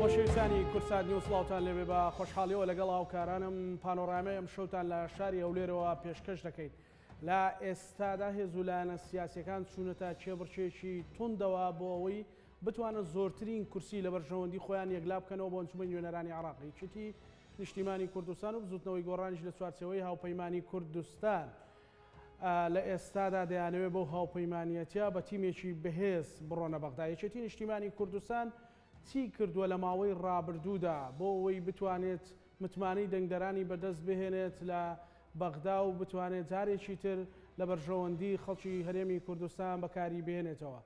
خۆشەویستانی کوردسات نیوز سڵاوتان لێبێ بە خۆشحاڵیەوە لەگەڵ هاوکارانم پانۆرامای ئەم شەوتان لە شاری هەولێرەوە پێشکەش دەکەین لە ئێستادا هێز و لایەنە سیاسیەکان چوونەتە کێبڕکێکی توندەوە بۆ ئەوەی بتوانن زۆرترین کورسی لە بەرژەوەندی خۆیان یەکلا بکەنەوە بۆ ئەنجومەنی نوێنەرانی عێراق. یەکێتی نیشتیمانی کوردستان و بزوتنەوەی گۆڕانیش لە چوارچێوەی هاوپەیمانی کوردستان لە ئێستادا دەیانەوێت بەو هاوپەیمانیەتە بە تیمێکی بەهێز بڕۆنە بەغدا. یەکێتی نیشتیمانی کوردستان چی کردووە لە ماوەی ڕابردوودا بۆ ئەوەی بتوانێت متمانەی دەنگدەرانی بەدەست بهێنێت لە بەغدا و بتوانێت جارێکی تر لە بەرژەوەندی خەڵکی هەرێمی کوردستان بەکاری بهێنێتەوە؟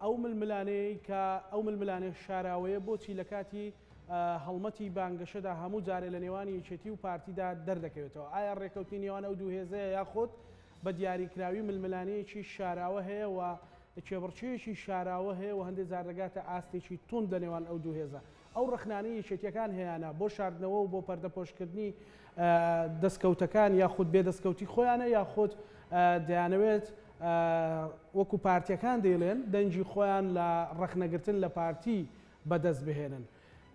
ئەو ململانێیەی کە ئەو ململانێ شاراوەیە بۆچی لە کاتی هەڵمەتی بانگەشەدا هەموو جارێ لە نێوانی یەکێتی و پارتیدا دەردەکەوێتەوە؟ ئایا ڕێکەوتنی نێوان ئەو دوو هێزەیە یاخود بە دیاریکراوی ململانێیەکی شاراوە هەیە و کێبڕکێیەکی شاراوە هەیە و هەندێ جار دەگاتە ئاستێکی توند لە نێوان ئەو دوو هێزە؟ ئەو ڕەخنانەی یەکێتیەکان هەیانە بۆ شاردنەوە و بۆ پەردەپۆشکردنی دەستکەوتەکان یاخود بێ دەستکەوتی خۆیانە یاخود دەیانەوێت وەکو پارتیەکان دەیڵێن دەنگی خۆیان لە ڕەخنەگرتن لە پارتی بەدەست بهێنن.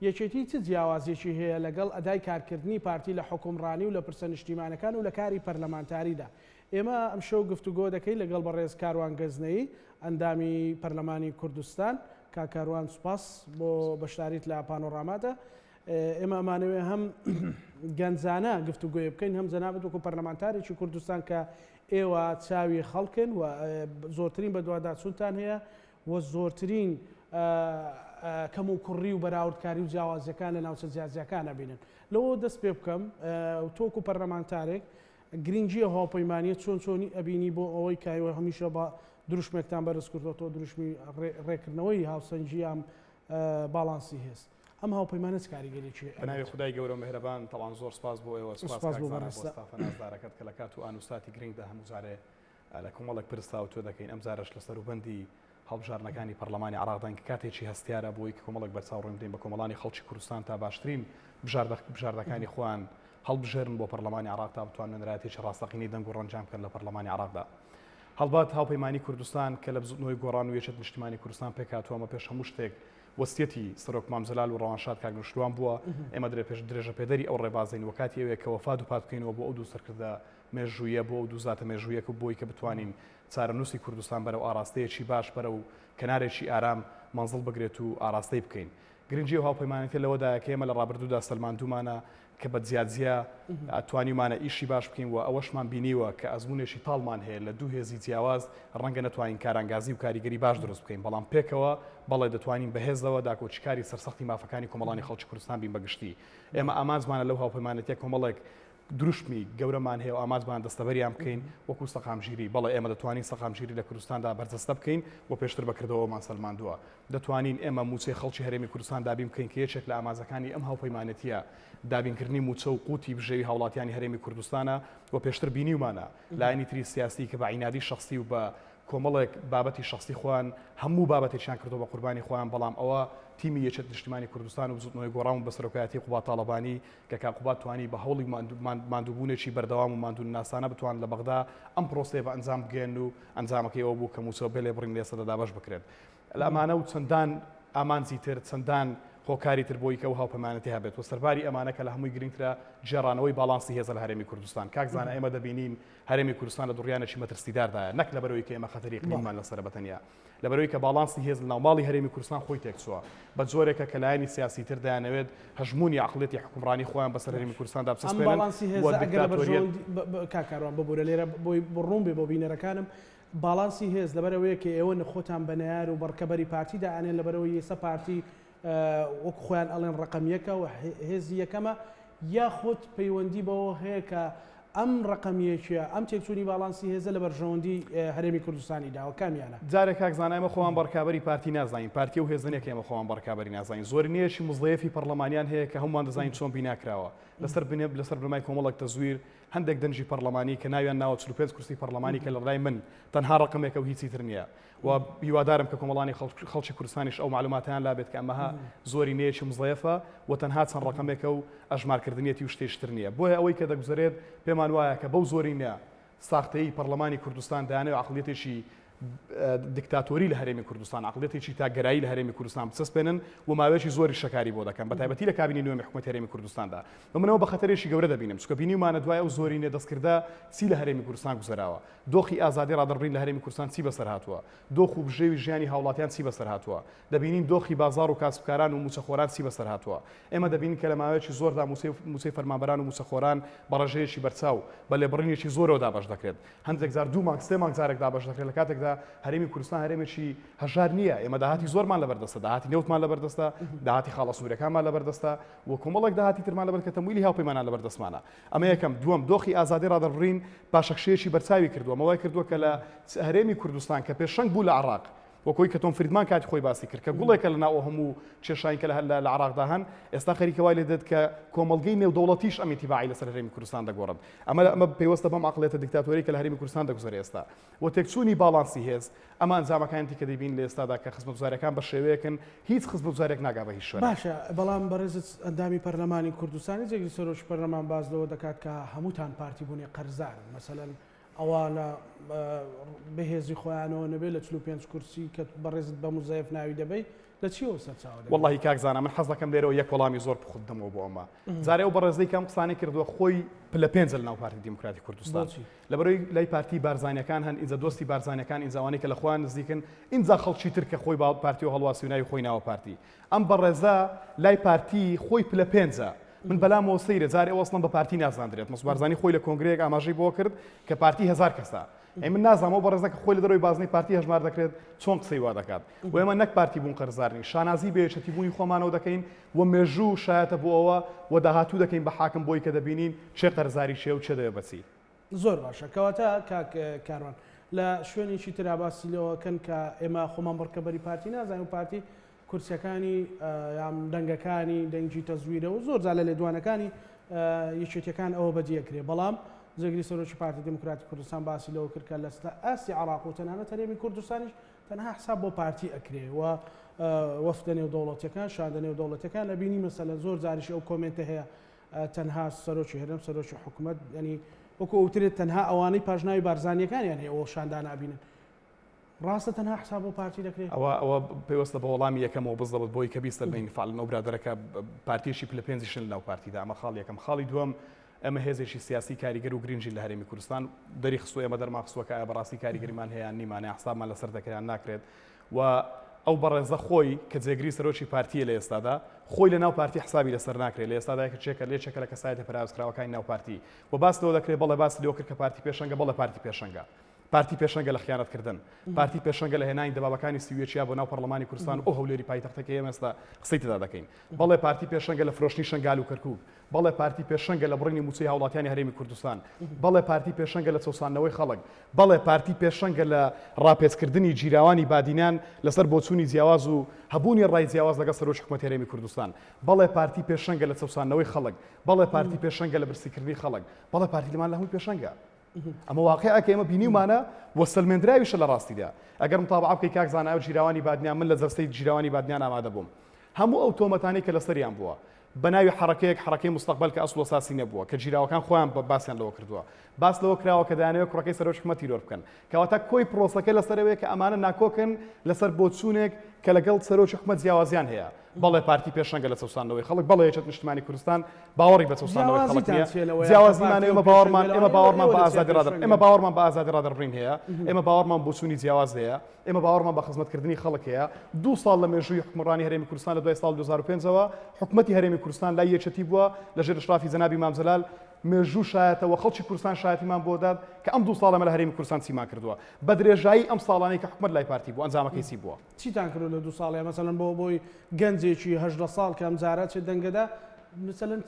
یەکێتی چ جیاوازیەکی هەیە لەگەڵ ئەدای کارکردنی پارتی لە حوکمڕانی و لە پرسە نیشتیمانەکان و لە کاری پەرلەمانتاریدا؟ ئێمە ئەمشەو گفتوگۆ دەکەین لەگەڵ بەڕێز کاروان گەزنەیی، ئەندامی پەرلەمانی کوردستان. کاک کاروان سوپاس بۆ بەشداریت لە پانۆرامادا. ئێمە ئەمانەوێ هەم گەنجانە گفتوگۆیە بکەین، هەم جەنابت وەکو پەرلەمانتارێکی کوردستان کە ئێوە چاوی خەڵکن و زۆرترین بەدواداچوونتان هەیە و زۆرترین کەموکوڕی و بەراوردکاری و جیاوازیەکان لە ناوچە جیاجیاکان ئەبینن. لەوەوە دەست پێ بکەم تۆ وەکو پەرلەمانتارێک گرنگی ئەو هاوپەیمانیە چۆن چۆنی ئەبینی بۆ ئەوەی کە ئێوە هەمیشە بە دروشمێکتان بەرز کردۆتەوە دروشمی ڕێکردنەوەی هاوسەنگی یان باڵانسی هێز ئەم هاوپەیمانە چ کاریگەریەکی بە ناوی خودای گەورە و میهرەبان تەبعەن زۆر سپاس بۆ ئێوە سپاس سپاس کاک بۆ زانا بۆ بەڕێزتان. ستافە نازدارەکەت کە لە کات و ئان و ساتی گرنگدا هەموو جارێ لە کۆمەڵێک پرس تاوتوێ دەکەین ئەم جارەش لە سەروبەندی هەڵبژاردنەکانی پەرلەمانی عێراقداین کە کاتێکی هەستیارە بۆی کە کۆمەڵێک بەرچاو ڕوون بدەین بە کۆمەڵانی خەڵکی کوردستان تا باشترین بژاردە بژاردەکانی خۆیان هەڵبژێرن بۆ پەرلەمانی عێراق تا بتوان نوێنەرایەتیی ڕاستەقینەی دەنگ و ڕەنجان بکەن لە پەرلەمانی عێراقدا. هەڵبەت هاوپەیمانی کوردستان کە لە بزوتنەوەی گۆڕان و یەکێتی نیشتیمانی کوردستان پێکهاتووە ئەمە پێش هەموو شتێک وەسیەتی سەرۆک مام جەلال و ڕەوانشاد کاک نەوشیروان بووە ئێمە درێ پێش درێژەپێدەری ئەو ڕێبازەین و کاتی ئەوەیە کە وەفا دووپات بکەینەوە بۆ ئەو دوو سەرکردە مێژوویە بۆ ئەو دوو زاتە مێژوویە کە بۆی کە بتوانین چارەنووسی کوردستان بەرەو ئاراستەیەکی باش بەرەو کەنارێکی ئارام مەنزڵ بگرێت و ئاراستەی بکەین. گرنگی ئەو هاوپەیمانێتیە لەوەدایە کە ئێمە لە ڕابردوودا سەلماندوومانە کە بە جیاجیا توانیومانە ئیشی باش بکەین و ئەوەشمان بینیوە کە ئەزموونێکی تاڵمان هەیە لە دوو هێزی جیاواز ڕەنگە نەتوانین کارانگازی و کاریگەری باش دروست بکەین بەڵام پێکەوە بەڵێ دەتوانین بەهێزەوە داکۆکیکاری سەرسەختی مافەکانی کۆمەڵانی خەڵکی کوردستان بین بە گشتی ئێمە ئامانجمانە لەو هاوپەیمانێتیە کۆمەڵێک دروشمی گەورەمان هەیە و ئامانجمان دەستەبەریان بکەین وەکو سەقامگیری، بەڵێ ئێمە دەتوانین سەقامگیری لە کوردستاندا بەرجەستە بکەین و پێشتر بە کردەوەمان سەلماندووە. دەتوانین ئێمە مووچەی خەڵکی هەرێمی کوردستان دابین بکەین کە یەکێک لە ئامانجەکانی ئەم هاوپەیمانێتییە دابینکردنی مووچە و قوتی بژێوی هاوڵاتیانی هەرێمی کوردستانە و پێشتر بینیومانە لایەنی تری سیاسی کە بە عینادی شەخسی و بە کۆمەڵێک بابەتی شەخسی خۆیان هەموو بابەتێکیان کردووە بە قوربانی خۆیان بەڵام ئەوە تیمی یەکێتی نیشتیمانی کوردستان و بزوتنەوەی گۆڕان و بە سەرۆکایەتی قوباد تاڵەبانی کە کاک قوباد توانی بە هەوڵی ماندووبوونێکی بەردەوام و ماندوونناسانە بتوان لە بەغدا ئەم پرۆسەیە بە ئەنجام بگەیەنن و ئەنجامەکەی ئەوە بوو کە مووچە بێ لێبڕین لە ئێستادا دابەش بکرێت. لە ئەمانە و چەندان ئامانجی تر، چەندان هۆکاری تر بۆی کە ئەو هاوپەیمانێتی هەبێت و سەرباری ئەمانە کە لە هەمووی گرنگترە گێڕانەوەی باڵانسی هێزە لە هەرێمی کوردستان. کاک زانا ئێمە دەبینین هەرێمی کوردستان لە دوڕیانێکی مەترسیداردایە نەک لەبەرئەوەی کە ئێمە خەتەری ئیقلیممان لەسەرە بە تەنیا، لەبەرئەوەی کە باڵانسی هێز لەناو ماڵی هەرێمی کوردستان خۆی تێکچووە، بە جۆرێکە کە لایەنی سیاسی تر دەیانەوێت هەژموونی عەقڵیەتی حوکمڕانی خۆیان بەسەر هەرێمی کوردستاندا ئەم بچەسپێنن باڵانسی و هێزە ئەگەر لە دیکتاتۆریەت. بەرژەوەندی کاک کاروان ببورە لێرە بۆی ڕوون بێ بۆ بینەرەکانم باڵانسی هێز لەبەرئەوەیە کە ئێوە خۆتان بە نەیار و بە ڕکەبەری پارتی دائەنێن لەبەرئەوەی ئێستا پارتی وەک خۆیان ئەڵێن ڕەقەم یەکە و هێزی یەکەمە، یاخود پەیوەندی بەوە هەیە کە ئەم ڕەقەم یەکیە، ئەم تێکچوونی باڵانسی هێزە لە بەرژەوەندی هەرێمی کوردستانی داوە، کامیانە؟ جارێ کاک زانا ئێمە خۆمان بە ڕکابەری پارتی نازانین، پارتی ئەو هێزە نیە کە ئێمە خۆمان بە ڕکابەری نازانین، زۆرینەیەکی مزەیەفی پەڕلەمانیان هەیە کە هەموومان دەزانین چۆن بینا کراوە لەسەر بنێ لەسەر بنەمای کۆمەڵێک تەزویر، هەندێک دەنگی پەڕلەمانی کە ناویان ناوە 45 کورسی پەڕلەمانی کە لە ڕای من تەنها ڕەقەمێکە و هیچی تر نیە و هیوادارم کە کۆمەڵانی خەڵکی کوردستانیش ئەو مەعلوماتەیان لابێت کە ئەمەها زۆرینەیەکی مزەیەفە و تەنها چەند ڕەقەمێکە و ئەژمارکردنیەتی و شتێکی تر نیە بۆیە ئەوەی کە دەگوزەرێت پێمان وایە کە بەو زۆرینە ساختەیی پەڕلەمانی کوردستان دەیانەوێت عەقڵیەتێکی. دیکتاتۆری لە هەرێمی کوردستان، عەقڵیەتێکی تاکگەرایی لە هەرێمی کوردستان بچەسپێنن و ماوەیەکی زۆریش شەکاری بۆ دەکەن، بەتایبەتی لە کابینەی نوێمی حکومەتی هەرێمی کوردستاندا. و من ئەوە بە خەتەرێکی گەورە دەبینم، چونکە بینیومانە دوای ئەو زۆرینە دەستکردە چی لە هەرێمی کوردستان گوزەراوە، دۆخی ئازادی ڕادەربڕین لە هەرێمی کوردستان چی بەسەر هاتووە، دۆخ و بژێوی ژیانی هاوڵاتیان چی بەسەر هاتووە، دەبینین دۆخی بازاڕ و کاسبکاران و مووچەخۆران چی بەسەر هاتووە. ئێمە دەبینین کە لە ماوەیەکی زۆردا مووچەی مووچەی فەرمانبەران و مووچەخۆران بە ڕێژەیەکی بەرچاو، بە لێبڕینێکی زۆرەوە دابەش دەکرێت. هەندێک جار دوو مانگ، سێ مانگ جارێک دابەش دەکرێت، لە کاتێکدا هەرێمی کوردستان هەرێمێکی هەژار نییە، ئێمە داهاتی زۆرمان لەبەردەستە، داهاتی نەوتمان لەبەردەستە، داهاتی خاڵە سنوورییەکانمان لەبەردەستە و کۆمەڵێک داهاتی ترمان لەبەر کە تەمویلی هاوپەیمانان لەبەردەستمانە. ئەمە یەکەم. دووەم، دۆخی ئازادی ڕادەربڕین پاشەکشەیەکی بەرچاوی کردووە، ئەمە وای کردووە کە لە هەرێمی کوردستان کە پێشەنگ بوو لە عێراق، وەک ئەوەی کە تۆم فریدمان کاتی خۆی باسی کرد کە گوڵێکە لە ناو ئەو هەموو کێشانەی کە لە عێراقدا هەن، ئێستا خەریکە وای لێ دێت کە کۆمەڵگەی نێودەوڵەتیش ئەم ئینتیباعەی لەسەر هەرێمی کوردستان دەگۆڕن. ئەمە ئەمە پەیوەستە بەم عەقڵیەتە دیکتاتۆریەی کە لە هەرێمی کوردستان دەگوزەرێ ئێستا و تێکچوونی باڵانسی هێز، ئەمە ئەنجامەکانیەتی کە دەیبینین لە ئێستادا کە خزمەتگوزارییەکان بە شێوەیەکن هیچ خزمەتگوزارییەک ناگا بە هیچ شوێنێک. باشە، بەڵام بەڕێزت ئەندامی پەرلەمانی کوردستانی، جێگری سەرۆکی پەرلەمان باس لەوە دەکات کە هەمووتان پارتی بوونی قەرزارن، مەسەلەن ئەوا لە بەهێزی خۆیانەوە نەبێت لە 45 کورسی کە بەڕێزت بە مزەیەف ناوی دەبەی لە چیەوە سەرچاوە دەگرن؟ وەڵاهی کاک زانا من حەز دەکەم لێرەوە یەک وەڵامی زۆر پوخت بدەمەوە بۆ ئەمە جارێ ئەو بەڕێزەی کە ئەم قسانەی کردووە خۆی پلە پێنجە لەناو پارتی دیموکراتی کوردستان بۆچی؟ لەبەرەوەی لای پارتی بارزانیەکان هەن ئینجا دۆستی بارزانیەکان ئینجا ئەوانەی کە لە خۆیان نزیکن ئینجا خەڵکی تر کە خۆی بە پارتیەوە هەڵواسی و ناوی خۆی ناوە پارتی ئەم بەڕێزە لای پارتی خۆی پلە پێنجە من بەلامەوە سەیرە جارێ ئەو ئەسڵەن بە پارتی نازاندرێت مەسعود بارزانی خۆی لە کۆنگرەیەک ئاماژەی بۆ کرد کە پارتی هەزار کەسە ئەی من نازانم ئەو بەڕێزە کە خۆی لە دەرەوەی بازنەی پارتی هەژمار دەکرێت چۆن قسەی وا دەکات و ئێمە نەک پارتی بوون قەرزار نین شانازی بە یەکێتی بوونی خۆمانەوە دەکەین و مێژوو شایەتە بۆ ئەوە و داهاتوو دەکەین بە حاکم بۆی کە دەبینین کێ قەرزاری کێ و کێ دەوێ بە چی. زۆر باشە کەواتە کاک کاروان لە شوێنێکی ترا باسی لەوە کەن کە ئێمە خۆمان بڕکەبەری پارتی نازانین و پارتی کورسیەکانی یان دەنگەکانی دەنگی تەزویرە و زۆر جار لە لێدوانەکانی یەکێتیەکان ئەوە بەدیەکرێ بەڵام جێگری سەرۆکی پارتی دیموکراتی کوردستان باسی لەوە کرد کە لە ئاستی عراق و تەنانەت هەرێمی کوردستانیش تەنها حساب بۆ پارتی ئەکرێ و وەفدە نێودەوڵەتیەکان شاندە نێودەوڵەتیەکان ئەبینی مەسەلەن زۆر جاریش ئەو کۆمێنتە هەیە تەنها سەرۆکی هەرێم سەرۆکی حکومەت ینی وەکو ئەوترێت تەنها ئەوانەی پاشناوی بارزانیەکانیان هەیە ئەو شاندانە ئەبینن ڕاستە تەنها حساب بۆ پارتی دەکرێت؟ ئەوە ئەوە پەیوەستە بە وەڵامی یەکەمەوە بزەبت بۆی کە بیسەلمێنین فعلەن ئەو برادەرە کە پارتیەکی پلە پێنجیشن لەناو پارتیدا ئەمە خاڵی یەکەم خاڵی دووەم ئێمە هێزێکی سیاسی کاریگەر و گرنگین لە هەرێمی کوردستان دەری خستووە ئێمە دەرمان خستووە کە ئایا بەڕاستی کاریگەریمان هەیە یان نیمانە یان حسابمان لەسەر دەکرێت یان ناکرێت و ئەو بەڕێزە خۆی کە جێگری سەرۆکی پارتیە لە ئێستادا خۆی لە ناو پارتی حسابی لەسەر ناکرێت لە ئێستادا یەکێکە لێکێکە لە کەسایەتە پەراوێزخراوەکانی ناو پارتی و باس لەوە دەکرێت بەڵێ باسی لەوە کرد کە پارتی پێشەنگە بەڵێ پارتی پێشەنگە پارتی پێشەنگە لە خیانەتکردن، پارتی پێشەنگە لە هێنانی دەبابەکانی 31 یا بۆ ناو پەڕلەمانی کوردستان و ئەو هەولێری پایتەختە کە ئێمە ئێستا قسەی تێدا دەکەین. بەڵێ پارتی پێشەنگە لە فرۆشتنی شەنگال و کەرکوک. بەڵێ پارتی پێشەنگە لە بڕینی مووچەی هاوڵاتیانی هەرێمی کوردستان. بەڵێ پارتی پێشەنگە لە چەوساندنەوەی خەڵک. بەڵێ پارتی پێشەنگە لە ڕاپێچکردنی گیراوانی بادینان لەسەر بۆچوونی جیاواز و هەبوونی ڕای جیاواز لەگەڵ سەرۆکی حکومەتی هەرێمی کوردستان. بەڵێ پارتی پێشەنگە لە چەوساندنەوەی خەڵک. بەڵێ پارتی پێشەنگە لە برسیکردنی خەڵک. بەڵێ پارتی لەمان لە هەمووی پێشەنگە. ئەمە واقیعە کە ئێمە بینیومانە و سەلمێندراویشە لە ڕاستیدا. ئەگەر متابعە بکەی کاک زانا ئەو جیراوانی بادنیان من لە جەلسەی جیراوانی بادنیان ئامادە بووم. هەموو ئەو تۆمەتانەی کە لەسەریان بووە بە ناوی حەڕەکەیەک حەڕەکەی موستەقبەل کە ئەسڵ و ئەساسی نەبووە کە جیراوەکان خۆیان باسیان لەوە کردووە. باس لەوە کراوە کە دەیانەوێت کوڕەکەی سەرۆکی حکومەت تیرۆر بکەن. کەواتە کۆی پرۆسەکە لەسەر ئەوەیە کە ئەمانە ناکۆکن لەسەر بۆچوونێک کە لەگەڵ سەرۆکی حکومەت جیاوازیان هەیە. بەڵێ پارتی پێشەنگە لە چەوساندنەوەی خەڵک، بەڵێ یەکێتی نیشتمانی کوردستان باوەڕی بە چەوساندنەوەی خەڵک جیاوازیتان نییە. چییە لەوەیا کە جیاوازیمان پارتی ئێمە و باوەڕمان پێشەنگە ئێمە لەوانەیە باوەڕمان ئێوە بە لە چیا ئازادی ڕادەر پێشەنگن؟ ئێمە باوەڕمان بە ئازادی ڕادەربڕین هەیە، ئێمە باوەڕمان بۆچوونی جیاواز هەیە، ئێمە باوەڕمان بە خزمەتکردنی خەڵک هەیە. دوو ساڵ لە مێژووی حوکمڕانی هەرێمی کوردستان لە دوای ساڵی 2005 ەوە حکومەتی هەرێمی کوردستان لای یەکێتی بووە لە ژێر ئیشرافی جەنابی مام جەلال، مێژوو شایەتە و خەڵکی کوردستان شایەتیمان بۆ دات کە ئەم دوو ساڵە ئێمە لە هەرێمی کوردستان چیمان کردووە. بە درێژایی ئەم ساڵانەی کە حکومەت لای پارتی بوو ئەنجامەکەی چی بووە؟ چیتان کردوە لە دوو ساڵیا مەسەلەن بۆ بۆی گەنجێکی 18 ساڵ کە ئەم جارە چێ دەنگەدا مەسەلەن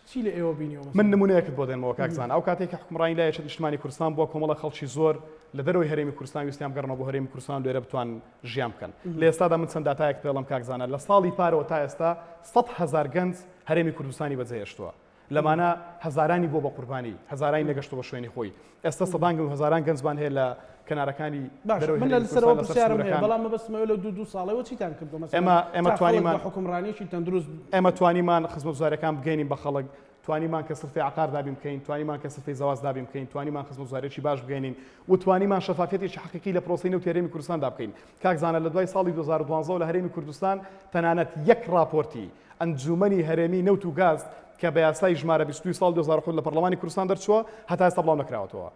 چی لە ئێوە بینیوە من مەسەلەن؟ نمونەیەکت بۆ دێنمەوە کاک زانا ئەو کاتەی کە حوکمڕانی لای یەکێتی نیشتمانی کوردستان بووە کۆمەڵە خەڵکی زۆر لە دەرەوەی هەرێمی کوردستان ویستیان بگەڕنەوە بۆ هەرێمی کوردستان و لێرە بتوان ژیان بکەن لە ئێستادا من چەند داتایەک پێڵم کاک زانا لە ساڵی پارەوە تا ئێستا 100,000 گەنج هەرێمی کوردستانی بەجێهێشتووە لەمانە هەزارانی بووە بە قوربانی، هەزارانی نەگەشتووە بە شوێنی خۆی. ئێستا سەدان و هەزاران گەنجمان هەیە لە کەنارەکانی باشە دەرەوەی من لە هەرێمی سەرەوە کوردستان لەسەر پرسیارم هەیە سنوورەکان. بەڵام مەبەستم ئەوەیە لەو دوو دوو ساڵەوە چیتان کردووە مەسەلەن ئێمە ئێمە تا خەڵک توانیمان بە حوکمڕانییەکی تەندروست ئێمە توانیمان خزمەتگوزارییەکان بگەینین بە خەڵک. توانیمان کە سلفەی عەقار دابین بکەین، توانیمان کە سلفەی زەواز دابین بکەین، توانیمان خزمەتگوزارییەکی باش بگەیەنین و توانیمان شەفافیەتێکی حەقیقی لە پرۆسەی نەوتی هەرێمی کوردستاندا بکەین. کاک زانا لە دوای ساڵی 2012 وە لە هەرێمی کوردستان تەنانەت یەک ڕاپۆرتی ئەنجوومەنی هەرێمی نەوت و گاز کە بە یاسای ژمارە 22 ساڵی 2007 لە پەرلەمانی کوردستان دەرچووە هەتا ئێستا بڵاو نەکراوەتەوە.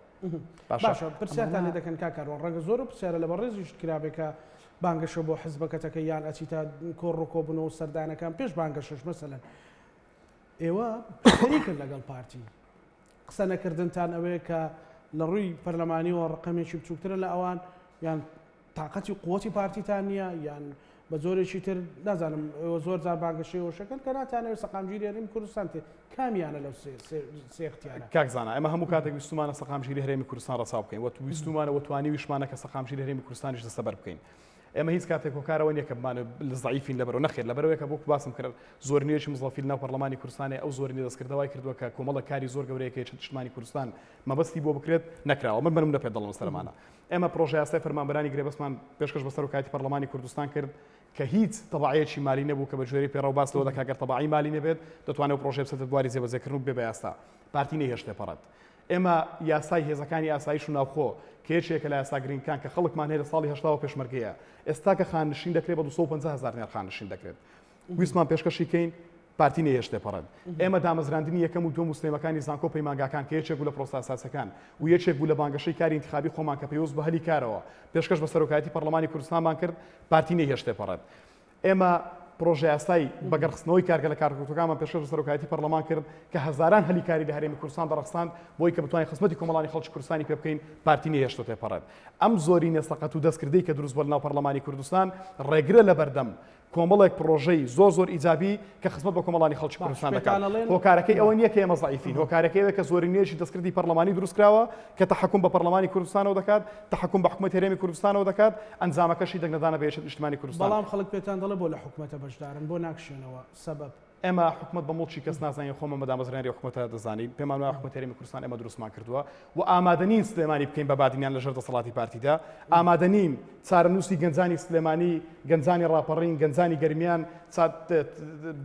باشە باشە پرسیارتان لێ دەکەن کاک کاروان ڕەنگە زۆر پرسیارە لە بەڕێزیشت کرابێ کە بانگەشە بۆ حزبەکەتەکە یان ئەچیتە کۆڕ و کۆبوونەوە و سەردانەکان پێش بانگەشەش مەسەلەن ئێوە شەریکن لەگەڵ پارتی قسە نەکردنتان ئەوەیە کە لە ڕووی پەرلەمانیەوە ڕقەمێکی بچووکترە لە ئەوان یان تاقەتی قوتی پارتیتان نییە یان بە جۆرێکی تر نازانم ئێوە زۆر جار بانگەشەی ئەوەشەکەن کە ناتانەوێت سەقامگیری هەرێمی کوردستان تێ کامیانە لەو سێ اختیارە؟ کاک زانا ئێمە هەموو کاتێک ویستومانە سەقامگیری هەرێمی کوردستان ڕەچاو بکەین و ویستومانە و توانیویشمانە کە سەقامگیری هەرێمی کوردستانیش دەستەبەر بکەین. ئێمە هیچ کاتێک هۆکارەوە نییە کە بمانەوێت زەعیفین لەبەرەوە نەخێر لەبەرەوەی کە وەکو باسم کرد زۆرینەیەکی مزەفی لەناو پەرلەمانی کوردستانێ ئەو زۆرینە دەستکردە وای کردووە کە کۆمەڵێک کاری زۆر گەورەیە کە یەکێتی نیشتمانی کوردستان مەبەستی بۆ بکرێت نەکراوە من بەنمونە پێت دەڵێم سەرمانە ئێمە پرۆژەیاسای فەرمانبەرانی گرێبەستمان پێشکەش بە سەرۆکایەتی پەرلەمانی کوردستان کرد کە هیچ تەبعەیەکی مالی نەبوو کە بە گوێرەی پەیڕەو باس لەوە دەکات گەر تەبعەی مالی نەبێت دەتوانێت ئەو پرۆژەیە بچێتە بواری جێبەجێکردن و ببێ بە یاسا پارتی نەیهێشت تێپەڕێت. ئێمە یاسای هێزەکانی ئاسایش و ناوخۆ کە یەکێکە لە یاسا گرنگەکان کە خەڵکمان هەیە لە ساڵی هەشتاوە پێشمەرگەیە ئێستا کە خانەنشین دەکرێت بە 250 هەزار دینار خانەنشین دەکرێت ویستمان پێشکەشی کەین پارتی نەیهێشت تێپەڕێت. ئێمە دامەزراندنی یەکەم و دووەم و سێیەمەکانی زانکۆ و پەیمانگاکان کە یەکێک بوو لە پرۆسە ئەساسیەکان و یەکێک بوو لە بانگەشەی کاری ئینتخابی خۆمان کە پەیوەست بە هەلی کارەوە پێشکەش بە سەرۆکایەتی پەڕلەمانی کوردستانمان کرد پارتی نەیهێشت تێپەڕێت. ئێمە پرۆژەیاسای بەگەڕخستنەوەی کارگە لە کارکەوتوەکانمان پێشکەش بە سەرۆکایەتی پەڕلەمان کرد کە هەزاران هەلی کاری لە هەرێمی کوردستان دەڕەخساند بۆی کە بتوانین خزمەتی کۆمەڵانی خەڵکی کوردستانی پێ بکەین پارتی نەیهێشتوە تێپەڕێت. ئەم زۆرینە سەقەت و دەستکردەی کە دروست بووە لەناو پەڕلەمانی کوردستان ڕێگرە لەبەردەم کۆمەڵێک پڕۆژەی زۆر زۆر ئیجابی کە خزمەت بە کۆمەڵانی خەڵکی کوردستان دەکات. هۆکارەکەی ئەوە نییە کە ئێمە زەعیفین، هۆکارەکەی ئەوەیە کە زۆرینەیەکی دەستکردی پەڕلەمانی دروستکراوە کە تەحەکوم بە پەڕلەمانی کوردستانەوە دەکات، تەحەکوم بە حکومەتی هەرێمی کوردستانەوە دەکات، ئەنجامەکەشی دەنگنەدانە بە یەکێتی نیشتمانی کوردستان. بەڵام خەڵک پێتان دەڵێ بۆ لە حکومەتە بەشدارن، بۆ ناکشێنەوە؟ سەبەب؟ ئێمە حکومەت بە موڵکی کەس نازانین، خۆمان بە دامەزرێنەری ئەو حکومەتە دەزانین، پێمان وایە حکومەتی هەرێمی کوردستان ئێمە دروستمان کردووە و ئامادە نین سلێمانی بکەین بە بادینان لەژێر دەسەڵاتی پارتیدا، ئامادە نین چارەنووسی گەنجانی سلێمانی، گەنجانی ڕاپەڕین، گەنجانی گەرمیان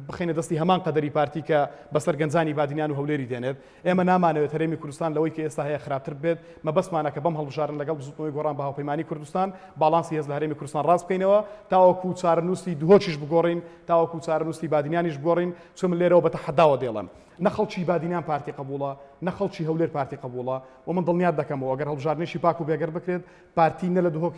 بخەینە دەستی هەمان قەدەری پارتی کە بەسەر گەنجانی بادینان و هەولێری دێنێت. ئێمە نامانەوێت هەرێمی کوردستان لەوەی کە ئێستا هەیە خراپتر ببێت، مەبەستمانە کە بەم هەڵبژاردن لەگەڵ بزووتنەوەی گۆڕان بە هاوپەیمانی کوردستان باڵانسی هێز لە هەرێمی کوردستان ڕاست بکەینەوە تاوەکو چارەنووسی دهۆکیش بگۆڕین، تاوەکو چارەنووسی بادینانیش بگۆڕین، چونکە من لێرەوە بە تەحەداوە دەیڵێم نە خەڵکی بادینان پارتی قبوڵە، نە خەڵکی هەولێر پارتی قبوڵە و من دڵنیات دەکەمەوە ئەگەر هەڵبژاردنێکی پاک و بێگەرد بکرێت پارتی نە لە دهۆک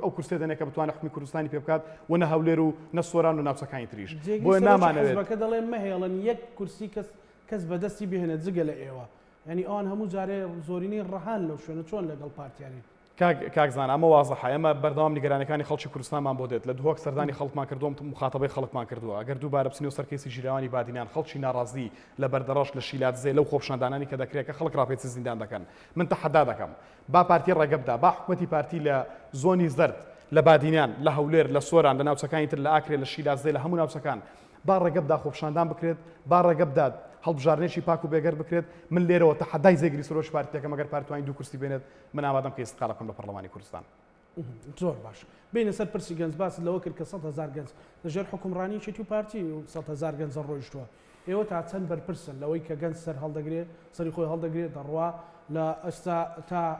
ئەو کورسیە دەنێت کە بتوانێت حوکمی کوردستانی پێ بکات و نە هەولێر و نە سۆران و ناوچەکانی تریش. جێگری بۆیە سەرۆکی نامانەوێت. حزبەکە دەڵێ مەهێڵن یەک کورسی کەس کەس بەدەستی بهێنێت جگە لە ئێوە یانی ئەوان هەموو جارێ زۆرینەی ڕەهان لەو شوێنە چۆن لەگەڵ پارتیانین. کاک کاک زانا ئەمە وازحە ئێمە بەردەوام نیگەرانیەکانی خەڵکی کوردستانمان بۆ دێت لە دهۆک سەردانی خەڵکمان کردووە موخاتەبەی خەڵکمان کردووە ئەگەر دووبارە بچینەوە سەر کەیسی ژیراوانی بادینان خەڵکی ناڕازی لە بەردەڕەش لە شیلادزێ لەو خۆپیشاندانانی کە دەکرێت کە خەڵک ڕاپێچی زیندان دەکەن من تەحەدا دەکەم با پارتی ڕێگە بدا با حکومەتی پارتی لە زۆنی زەرد لە بادینان لە هەولێر لە سۆران لە ناوچەکانی تر لە ئاکرێ لە شیلادزێ لە هەموو ناوچەکان با ڕێگە بدا خۆپیشاندان بکرێت، با ڕێگە بدات هەڵبژاردنێکی پاک و بێگەرد بکرێت، من لێرەوە تەحەدای جێگری سەرۆکی پارتی دەکەم ئەگەر پارتی توانی دوو کورسی بێنێت من ئامادەم کە ئیستقالە بکەم لە پەڕلەمانی کوردستان. زۆر باش بێینە سەر پرسی گەنج باست لەوە کرد کە 100,000 گەنج لە ژێر حوکمڕانی یەکێتی و پارتی و 100,000 گەنجە ڕۆیشتووە ئێوە تا چەند بەرپرسن لەوەی کە گەنج سەر هەڵدەگرێ سەری خۆی هەڵدەگرێ دەڕوا لە ئێستا تا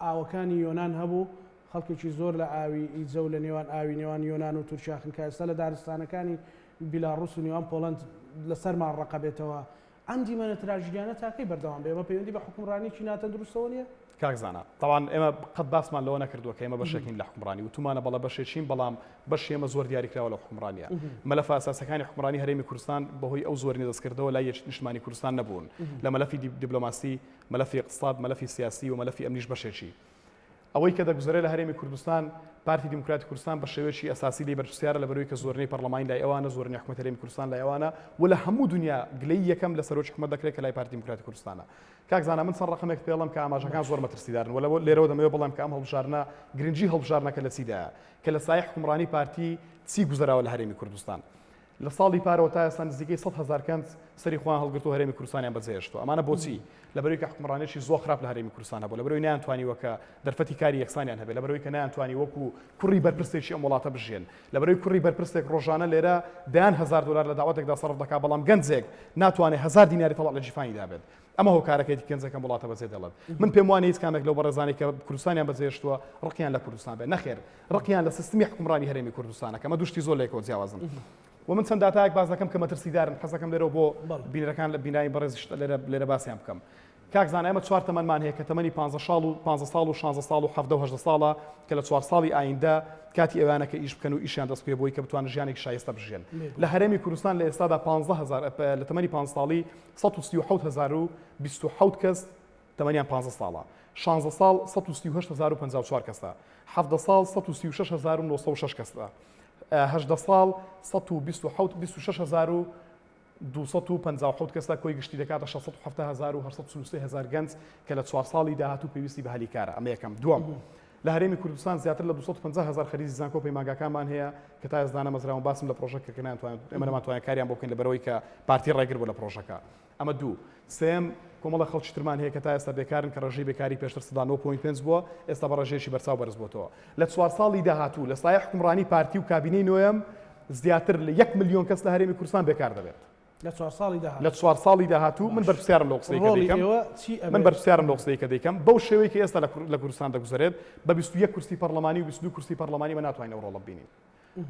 ئاوەکانی یۆنان هەبوو خەڵکێکی زۆر لە ئاوی ئیجە و لە نێوان ئاوی نێوان یۆنان و تورکیا خنکا، ئێستا لە دارستانەکانی بیلاڕوس و نێوان پۆڵەند لە سەرما ڕەقەبێتەوە. ئەم دیمەنە تراژیدیانە تا کەی بەردەوام بێ؟ ئەمە پەیوەندی بە حوکمڕانییەکی ناتەندروستەوە نییە؟ کاک زانا، تەبعەن ئێمە قەت باسمان لەوە نەکردووە کە ئێمە بەشێکین لە حوکمڕانی، وتوومانە بەڵێ بەشێکین، بەڵام بەشی ئێمە زۆر دیاریکراوە لەو حوکمڕانییە. مەلەفە ئەساسییەکانی حوکمڕانی هەرێمی کوردستان بەهۆی ئەو زۆرینە دەستکردەوە لای یەکێتی نیشتمانی کوردستان نەبوون. لە مەلەفی دیبلۆماسی، مەلەفی ئیقتساد، مەلەفی سیاسی و مەلەفی ئەمنیش بەشێکی. ئەوەی کە دەگوزەرێ لە هەرێمی کوردستان، پارتی دیموکراتی کوردستان بە شێوەیەکی ئەساسی لێی بەرپرسیارە لەبەرئەوەی کە زۆرینەی پەڕلەمانی لای ئەوانە، زۆرینەی حکومەتی هەرێمی کوردستان لای ئەوانە و لە هەموو دونیا گلەیی یەکەم لە سەرۆکی حکومەت دەکرێت کە لای پارتی دیموکراتی کوردستانە. کاک زانا من چەند ڕەقەمێکت پێ ئەڵێم کە ئاماژەکان زۆر مەترسیدارن و لێرەوە دەمەوێت بڵێم کە ئەم هەڵبژاردنە گرنگی هەڵبژاردنەکە لە چیدایە کە لە سایەی حوکمڕانی پارتی چی گوزەراوە لە هەرێمی کوردستان. لە ساڵی پارەوە تا ئێستا نزیکەی 100 هەزار گەنج سەری خۆیان هەڵگرتووە هەرێمی کوردستانیان بەجێهێشتووە. ئەمانە بۆچی؟ لەبەرئەوەی کە حوکمڕانیی زۆر خراپ لە هەرێمی کوردستان هەبووە، لەبەرئەوەی نەیانتوانیوە کە دەرفەتی کاری یەکسانیان هەبێت، لەبەرئەوەی کە نەیانتوانی وەکو کوڕی بەرپرسێکی ئەم وڵاتە بژیێن، لەبەرئەوەی کوڕی بەرپرسێک ڕۆژانە لێرە دەیان هەزار دۆلار لە داوەتێکدا سەرف دەکات، بەڵام گەنجێک ناتوانێت هەزار دیناری تەڵاق لە گیرفانیدا بێت. ئەمە هۆکارەکەیەتی گەنجێک ئەم وڵاتە بەجێ دێڵێت. من پێم وانیە هیچ کامێک لەو بەڕێزانەی کە کوردستانیان بەجێهێشتووە ڕقیان لە کوردستان بێت، نەخێر ڕقیان لە سیستمی حوکمڕانی هەرێمی کوردستانە کە ئەمە دوو شتی زۆر لەیەکەوە جیاوازن. و من چەند داتایەک باس دەکەم کە مەترسیدارن، حەز دەکەم لێرەوە بۆ بینەرەکان لە بینایی بەڕێزیش لێرە باسیان بکەم. کاک زانا ئێمە چوار تەمەنمان هەیە کە تەمەنی 15 ساڵ و 15 ساڵ و 16 ساڵ و 17 و 18 ساڵە کە لە چوار ساڵی ئایندە کاتی ئەوانە کە ئیش بکەن و ئیشیان دەست پێ بۆی کە بتوانن ژیانێکی شایستە بژیێن. لە هەرێمی کوردستان لە ئێستادا 15 هەزار لە تەمەنی 15 ساڵی 137,027 کەس تەمەنیان 15 ساڵە، 16 ساڵ 138,054 کەسە، 17 ساڵ 136,906 کەسە، 18 ساڵ 127 26257 کەسە، کۆی گشتی دەکاتە 670,843 هەزار گەنج کە لە چوار ساڵی داهاتوو پێویستی بە هەلی کارە. ئەمە یەکەم. دووەم، لە هەرێمی کوردستان زیاتر لە 250 هەزار خەریجی زانکۆ پەیمانگاکانمان هەیە کە تا ئێستا دانەمەزراون. باسم لە پرۆژە کرد کە نەیانتوانی، ئێمە نەمانتوانی کاریان بۆ بکەین لەبەرئەوەی کە پارتی ڕێگر بوو لە پرۆژەکە. ئەمە دوو. سێیەم، کۆمەڵێک خەڵکی ترمان هەیە کە تا ئێستا بێکارن کە ڕێژەی بێکاری پێشتر 9.5% بووە، ئێستا بە ڕێژەیەکی بەرچاو بەرز بۆتەوە. لە چوار ساڵی داهاتوو لە سایەی حوکمڕانی پارتی و کابینەی نۆیەم زیاتر لە یەک ملیۆن کەس لە هەرێمی کوردستان بێکار دەبێت. لە چوار ساڵی داهاتوو. لە چوار ساڵی داهاتوو. من بەرپرسیارم لەو قسەی کە دەیکەم. من بەرپرسیارم لەو قسەی کە دەیکەم. بەو شێوەی کە ئێستا لە کوردستان دەگوزەرێت، بە 21 کورسی پەڕلەمانی و 22 کورسی پەڕلەمانی ئێمە ناتوانین ئەو ڕۆڵە ببینین.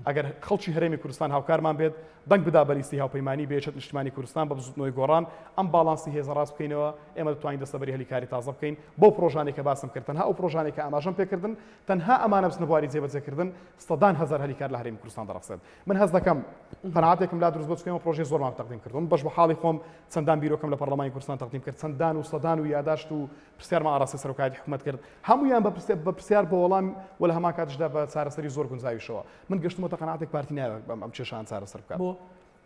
ئەگەر خەڵکی هەرێمی کوردستان هاوکارمان بێت، دەنگ بدا بە لیستی هاوپەیمانی بە یەکێتی نیشتمانی کوردستان، بە بزوتنەوەی گۆڕان، ئەم باڵانسی هێزە ڕاست بکەینەوە، ئێمە دەتوانین دەستەبەری هەلی کاری تازە بکەین بەو پڕۆژانەی کە باسم کرد، تەنها ئەو پڕۆژانەی کە ئاماژەم پێکردن، تەنها ئەمانە بچنە بواری جێبەجێکردن، سەدان هەزار هەلی کار لە هەرێمی کوردستان دەڕەخسێت. من هەست دەکەم قەناعەتێکم لا دروست بووە، چونکە ئێمە پڕۆژەی زۆرمان تەقدیم کردووە. من بەش بە حاڵی خۆم چەندان بیرۆکەم لە پەڕلەمانی کوردستان تەقدیم کرد، چەندان و سەدان و یاداشت و پرسیارمان ئاراستەی سەرۆکایەتی حکومەت کرد، هەموویان بە پرسیار بە وەڵام و لە هەمان کاتیشدا بە چارەسەری زۆر گونجاویشەوە. من گەشتوومەتە قەناعەتێک پارتی نایەوێت ئەم کێشانە چارەسەر بکات. بۆ؟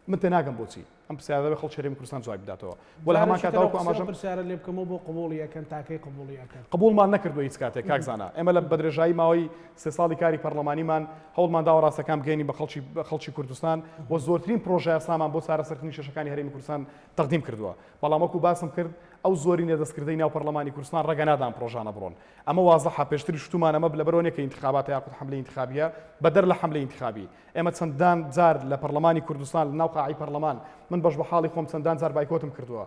من تێناگەم بۆچی. ئەم پرسیارە دەبێت خەڵکی هەرێمی کوردستان جوابی بداتەوە. بۆ لە هەمان جارێکی تر کاتدا ئەو وەکو قسەی ئەو ئاماژەم پرسیارە لێ بکەمەوە بۆ قبوڵی ئەکەن تاکەی قبوڵی ئەکەن؟ قبوڵمان نەکردووە هیچ کاتێک کاک زانا. ئێمە لە بەدرێژایی ماوەی سێ ساڵی کاری پەڕلەمانیمان هەوڵمان داوە ڕاستەکان بگەیەنین بە خەڵکی خەڵکی کوردستان و زۆرترین پڕۆژەیاسامان بۆ چارەسەرکردنی کێشەکانی هەرێمی کوردستان تەقدیم کردووە. بەڵام وەکو باسم کرد ئەو زۆرینە دەستکردەی ناو پەڕلەمانی کوردستان ڕێگە نادان پڕۆژانە بڕۆن. ئەمە وازحە، پێشتریش وتومانە ئەمە لەبەرئەوە نیە کە ئینتخاباتە یاخود حەملەی ئینتخابیە، بەدەر لە حەملەی ئینتخابی ئێمە چەندان جار لە پەڕلەمانی کوردستان لە ناو قاعەی پەڕلەمان من بەش بە حاڵی خۆم چەندان جار بایکۆتم کردووە،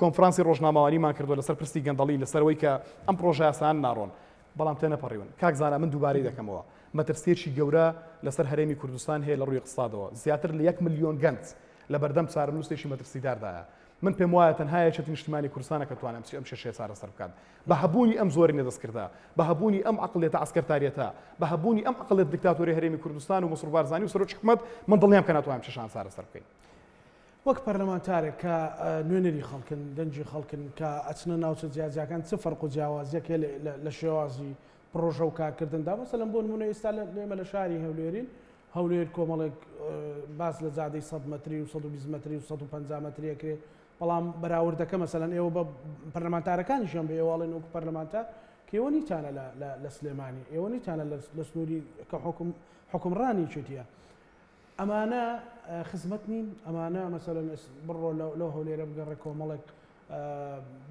کۆنفرانسی ڕۆژنامەوانیمان کردووە لەسەر پرسی گەندەڵی لەسەر ئەوەی کە ئەم پڕۆژەیاسایانە ناڕۆن، بەڵام تێنەپەڕیون. کاک زانا من دووبارەی دەکەمەوە مەترسییەکی گەورە لەسەر هەرێمی کوردستان هەیە لە ڕووی ئیقتسادەوە، زیاتر لە یەک ملیۆن گەنج لەبەردەم چارەنووسێکی مەترسیداردایە. من پێم وایە تەنها یەکێتی نیشتیمانی کوردستانە کە توانێت ئەم کێشەیە چارەسەر بکات. بە هەبوونی ئەم زۆرینە دەستکردە، بە هەبوونی ئەم عەقڵیەتە عەسکەرتاریەتە، بە هەبوونی ئەم عەقڵیەت دیکتاتۆریە هەرێمی کوردستان و مەسرور بارزانی و سەرۆکی حکومەت، من دڵنیام کە ناتوانین ئەم کێشانە چارەسەر بکەین. وەک پەرلەمانتارێک کە نوێنەری خەڵکن، دەنگی خەڵکن، کە ئەچنە ناوچە جیاجیاکان، چ فەرق و جیاوازیەک هەیە لە شێوازی پڕۆژە و کارکردندا؟ مەسەلەن بۆ نموونە ئێستا ئێمە لە شاری هەولێرین، هەولێر کۆمەڵێک باس لە جادەی 100 مەتری و 120 مەتری و 150 مەتری ئەکرێ، بەڵام بەراوردەکە مەسەلەن ئێوە بە پەرلەمانتارەکانیشیان بە ئێوە ئەڵێن وەکو پەرلەمانتار کە ئێوە نیتانە لە سلێمانی، ئێوە نیتانە لە سنووری کە حوکمڕانی یەکێتییە. ئەمانە خزمەت نین؟ ئەمانە مەسەلەن بڕۆ لەو هەولێرە بگەڕێ کۆمەڵێک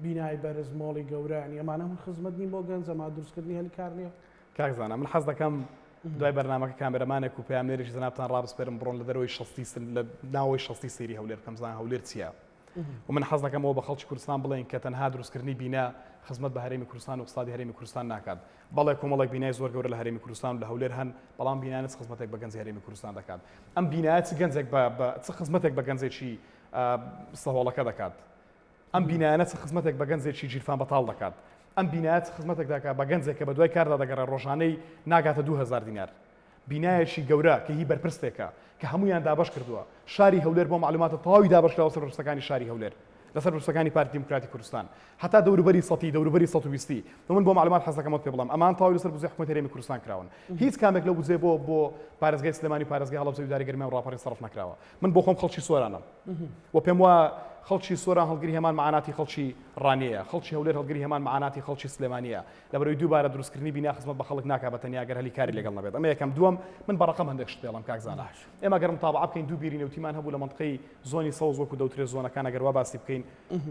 بینای بەرز، مۆڵی گەورە، ینی ئەمانە هەموو خزمەت نین بۆ گەنج؟ ئەمە دروستکردنی هەلی کار نییە؟ کاک زانا من حەز دەکەم دوای بەرنامەکە کامێرەمانێک و پەیامنێرێکی جەنابتان ڕابسپێرم بڕۆن لە دەرەوەی شەستی لە ناوەوەی شەستی سەیری هەولێر بکەم بزانن هەولێر چییە و من حەز دەکەم ئەوە بە خەڵکی کوردستان بڵێین کە تەنها دروستکردنی بینا خزمەت بە هەرێمی کوردستان و اقتصادی هەرێمی کوردستان ناکات. بەڵێ کۆمەڵێک بینای زۆر گەورە لە هەرێمی کوردستان و لە هەولێر هەن، بەڵام بینایانە چ خزمەتێک بە گەنجی هەرێمی کوردستان دەکات؟ ئەم بینایە چ گەنجێک بە چ خزمەتێک بە گەنجێکی سەهۆڵەکە دەکات؟ ئەم بینایانە چ خزمەتێک بە گەنجێکی گیرفان بەتاڵ دەکات؟ ئەم بینایە چ خزمەتێک دەکات بە گەنجێک کە بەدوای کاردا دەگەڕێ ڕۆژانەی ناگاتە 2000 دینار؟ بینایەکی گەورە کە هی بەرپرسێکە کە هەموویان دابەش کردووە. شاری هەولێر بۆ مەعلوماتت تەواوی دابەش کراوە سەر بەرپرسەکانی شاری هەولێر لەسەر بەرپرسەکانی پارتی دیموکراتی کوردستان هەتا دەوروبەری سەتی دەوروبەری 120. و من بۆ مەعلومات حەز دەکەم ئەوەت پێ بڵێم ئەمان تەواوی لەسەر بودجەی حکومەتی هەرێمی کوردستان کراون هیچ کامێک لەو بودجەیە بۆ بۆ پارێزگای سلێمانی و پارێزگای هەڵەبجە و ئیدارەی گەرمیان و ڕاپەڕین سەرف نەکراوە. من بۆ خۆم خەڵکی سۆرانم و پێم وایە. خەڵکی سۆران هەڵگری هەمان مەعاناتی خەڵکی ڕانیەیە، خەڵکی هەولێر هەڵگری هەمان مەعاناتی خەڵکی سلێمانییە، لەبەرئەوەی دووبارە دروستکردنی بینا خزمەت بە خەڵک ناکا بە تەنیا گەر هەلی کاری لەگەڵ نەبێت. ئەمە یەکەم. دووەم، من بە ڕەقەم هەندێک شت پێڵێم کاک زانا. ئێمە گەر متابعە بکەین دوو بیری نەوتیمان هەبوو لە مەنتقەی زۆنی سەوز وەکو دەوترێت زۆنەکان ئەگەر وا باسی بکەین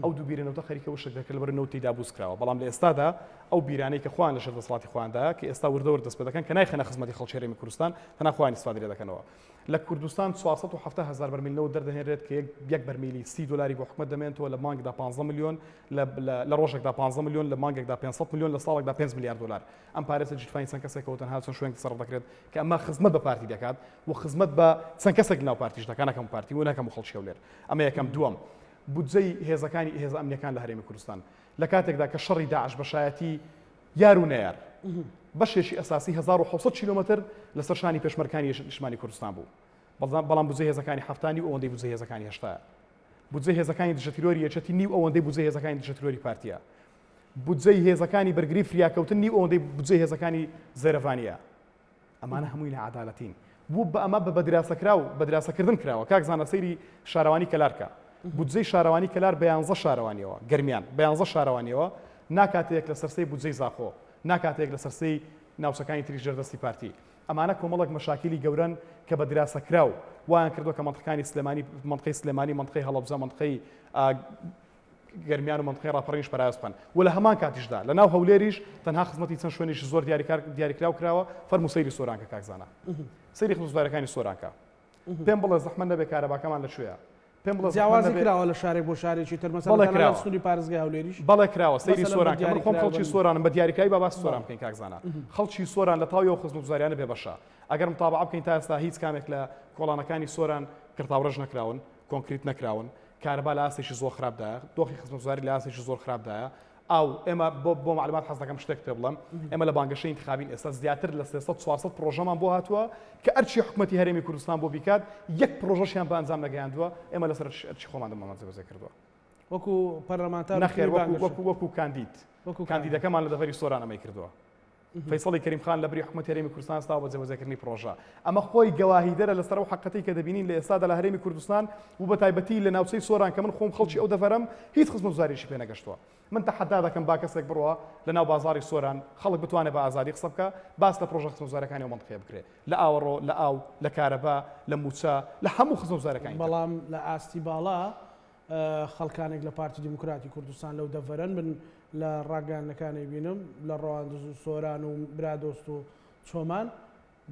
ئەو دوو بیرە نەوتە خەریکە وشک دەکرێت لەبەر نەوت تێیدا بووز کراوە بەڵام لە ئێستادا ئەو بیرانەی کە خۆیان لەژێر دەسەڵاتی خۆیاندایە کە ئێستا وردە ورد دەست پێ دەکەن کە نایخەنە خزمەتی خەڵکی هەرێمی کوردستان تەنها خۆیان ئیستفادەی لێ دەکەنەوە. لە کوردستان 470 هەزار بەرمیل نەوت دەردەهێنرێت کە یەک بەرمیلی 30 دۆلاری بۆ حکومەت دەمێنێتەوە لە مانگدا 15 ملیۆن لە ڕۆژێکدا 15 ملیۆن لە مانگێکدا 500 ملیۆن لە ساڵێکدا 5 ملیار دۆلار ئەم پارەیە گیرفانی چەند کەسێکەوە تەنها چەند شوێنێک سەرف دەکرێت کە ئەمە خزمەت بە پارتی دەکات و خزمەت بە چەند کەسێک لەناو پارتیش دەکات نەک هەموو پارتی و نەک هەموو خەڵکی هەولێر ئەمە یەکەم دووەم بودجەی هێزەکانی هێزە ئەمنیەکان لە هەرێمی کوردستان لە کاتێکدا کە شەڕی داعش بە شایەتی یار و نەیار بەشێکی ئەساسی 1700 کیلۆمەتر لەسەر شانی پێشمەرگانی نیشتمانی کوردستان بوو بەڵام بودجەی هێزەکانی 70 نیو ئەوەندەی بودجەی هێزەکانی هەشتایە بودجەی هێزەکانی دژە تیرۆری یەکێتی نیو ئەوەندەی بودجەی هێزەکانی دژە تیرۆری پارتیە بودجەی هێزەکانی بەرگری فریاکەوتن نیو ئەوەندەی بودجەی هێزەکانی زێرەڤانیە ئەمانە هەمووی ناعەدالەتین بوو بە ئەمە بە بەدراسەکراو بەدراسەکردن کراوە کاک زانا سەیری شارەوانی کەلار کە بودجەی شارەوانی کەلار بە یانزە شارەوانیەوە گەرمیان بە یانزە شارەوانیەوە ناکاتە یەک لەسەر سێی بودجەی زاخۆ ناکاتە یەک لەسەر سێی ناوچەکانی تری ژێر دەستی پارتی ئەمانە کۆمەڵێک مەشاکیلی گەورەن کە بە دراسەکراو وایان کردووە کە مەنتقەکانی سلێمانی مەنتقەی سلێمانی مەنتقەی هەڵەبجە مەنتقەی گەرمیان و مەنتقەی ڕاپەڕینیش پەراوێز بخەن و لە هەمان کاتیشدا لە ناو هەولێریش تەنها خزمەتی چەند شوێنێکی زۆر دیاریکراو کراوە، فەرموو سەیری سۆران کە کاک زانا سەیری خزمەتگوزاریەکانی سۆران کە پێم بڵێ زەحمەت نەبێ کارەباکەمان لە کوێیە پێم بڵێ زەحمەت جیاوازی نەبێ کراوە لە شارێک بۆ شارێکی تر مەسەلەن بەڵێ تەنانەت کراوە سنووری پارێزگای هەولێریش بەڵێ کراوە سەیری مەسەلەن بە سۆران کە من خۆم دیاریکراوی خەڵکی بە سۆرانم بە دیاریکراوی با باسی سۆران بەڵێ بکەین کاک زانا خەڵکی سۆران لە تاوی ئەو خزمەتگوزاریانە بێبەشە ئەگەر متابعە بکەین تا ئێستا هیچ کامێک لە کۆڵانەکانی سۆران قیرتاوڕێژ نەکراون کۆنکریت نەکراون کارەبا لە ئاستێکی زۆر خراپدایە، دۆخی خزمەتگوزاری لە ئاستێکی زۆر خراپدایە، ئاو، ئێمە بۆ بۆ مەعلومات حەز دەکەم شتێک پێ بڵێم، ئێمە لە بانگەشەی ئینتخابین ئێستا زیاتر لە 300 400 پڕۆژەمان بۆ هاتووە کە ئەرکی حکومەتی هەرێمی کوردستان بۆ بیکات، یەک پڕۆژەشیان بە ئەنجام نەگەیاندووە، ئێمە لەسەر ئەرکی خۆمان دەمەمان جێبەجێ کردووە. وەکو پەرلەمانتار و نەخێر تیمی وەکو بانگەشە. وەکو وەکو کاندید. وەکو کاندید. کاندیدەکەمان لە دەڤەری سۆران ئەمەی کردووە. فەیسەڵی کەریم خان لەبری حکومەتی هەرێمی کوردستان هەستاوە بە جێبەجێکردنی پڕۆژە. ئەمە خۆی گەواهیدەرە لەسەر ئەو حەقیقەتەی کە دەبینین لە ئێستادا لە هەرێمی کوردستان و بە تایبەتی لە ناوچەی سۆران کە من خۆم خەڵکی ئەو دەڤەرەم هیچ خزمەتگوزارییەکی پێ نەگەشتووە. من تەحەدا دەکەم با کەسێک بڕوا لە ناو بازاڕی سۆران خەڵک بتوانێ بە ئازادی قسە بکا باس لە پڕۆژە خزمەتگوزارییەکانی ئەو مەنتقەیە بکرێ لە ئاوەڕۆ، لە ئاو، لە کارەبا، لە مووچە، لە هەموو خزمەتگوزارییەکانی تر. بەڵام لە ئاستی باڵا خەڵکانێک لە پارتی دیموکراتی کوردستان لەو دەڤەرەن من لە ڕاگەیاندنەکان ئەیبینم لە ڕەواندز و سۆران و برادۆست و چۆمان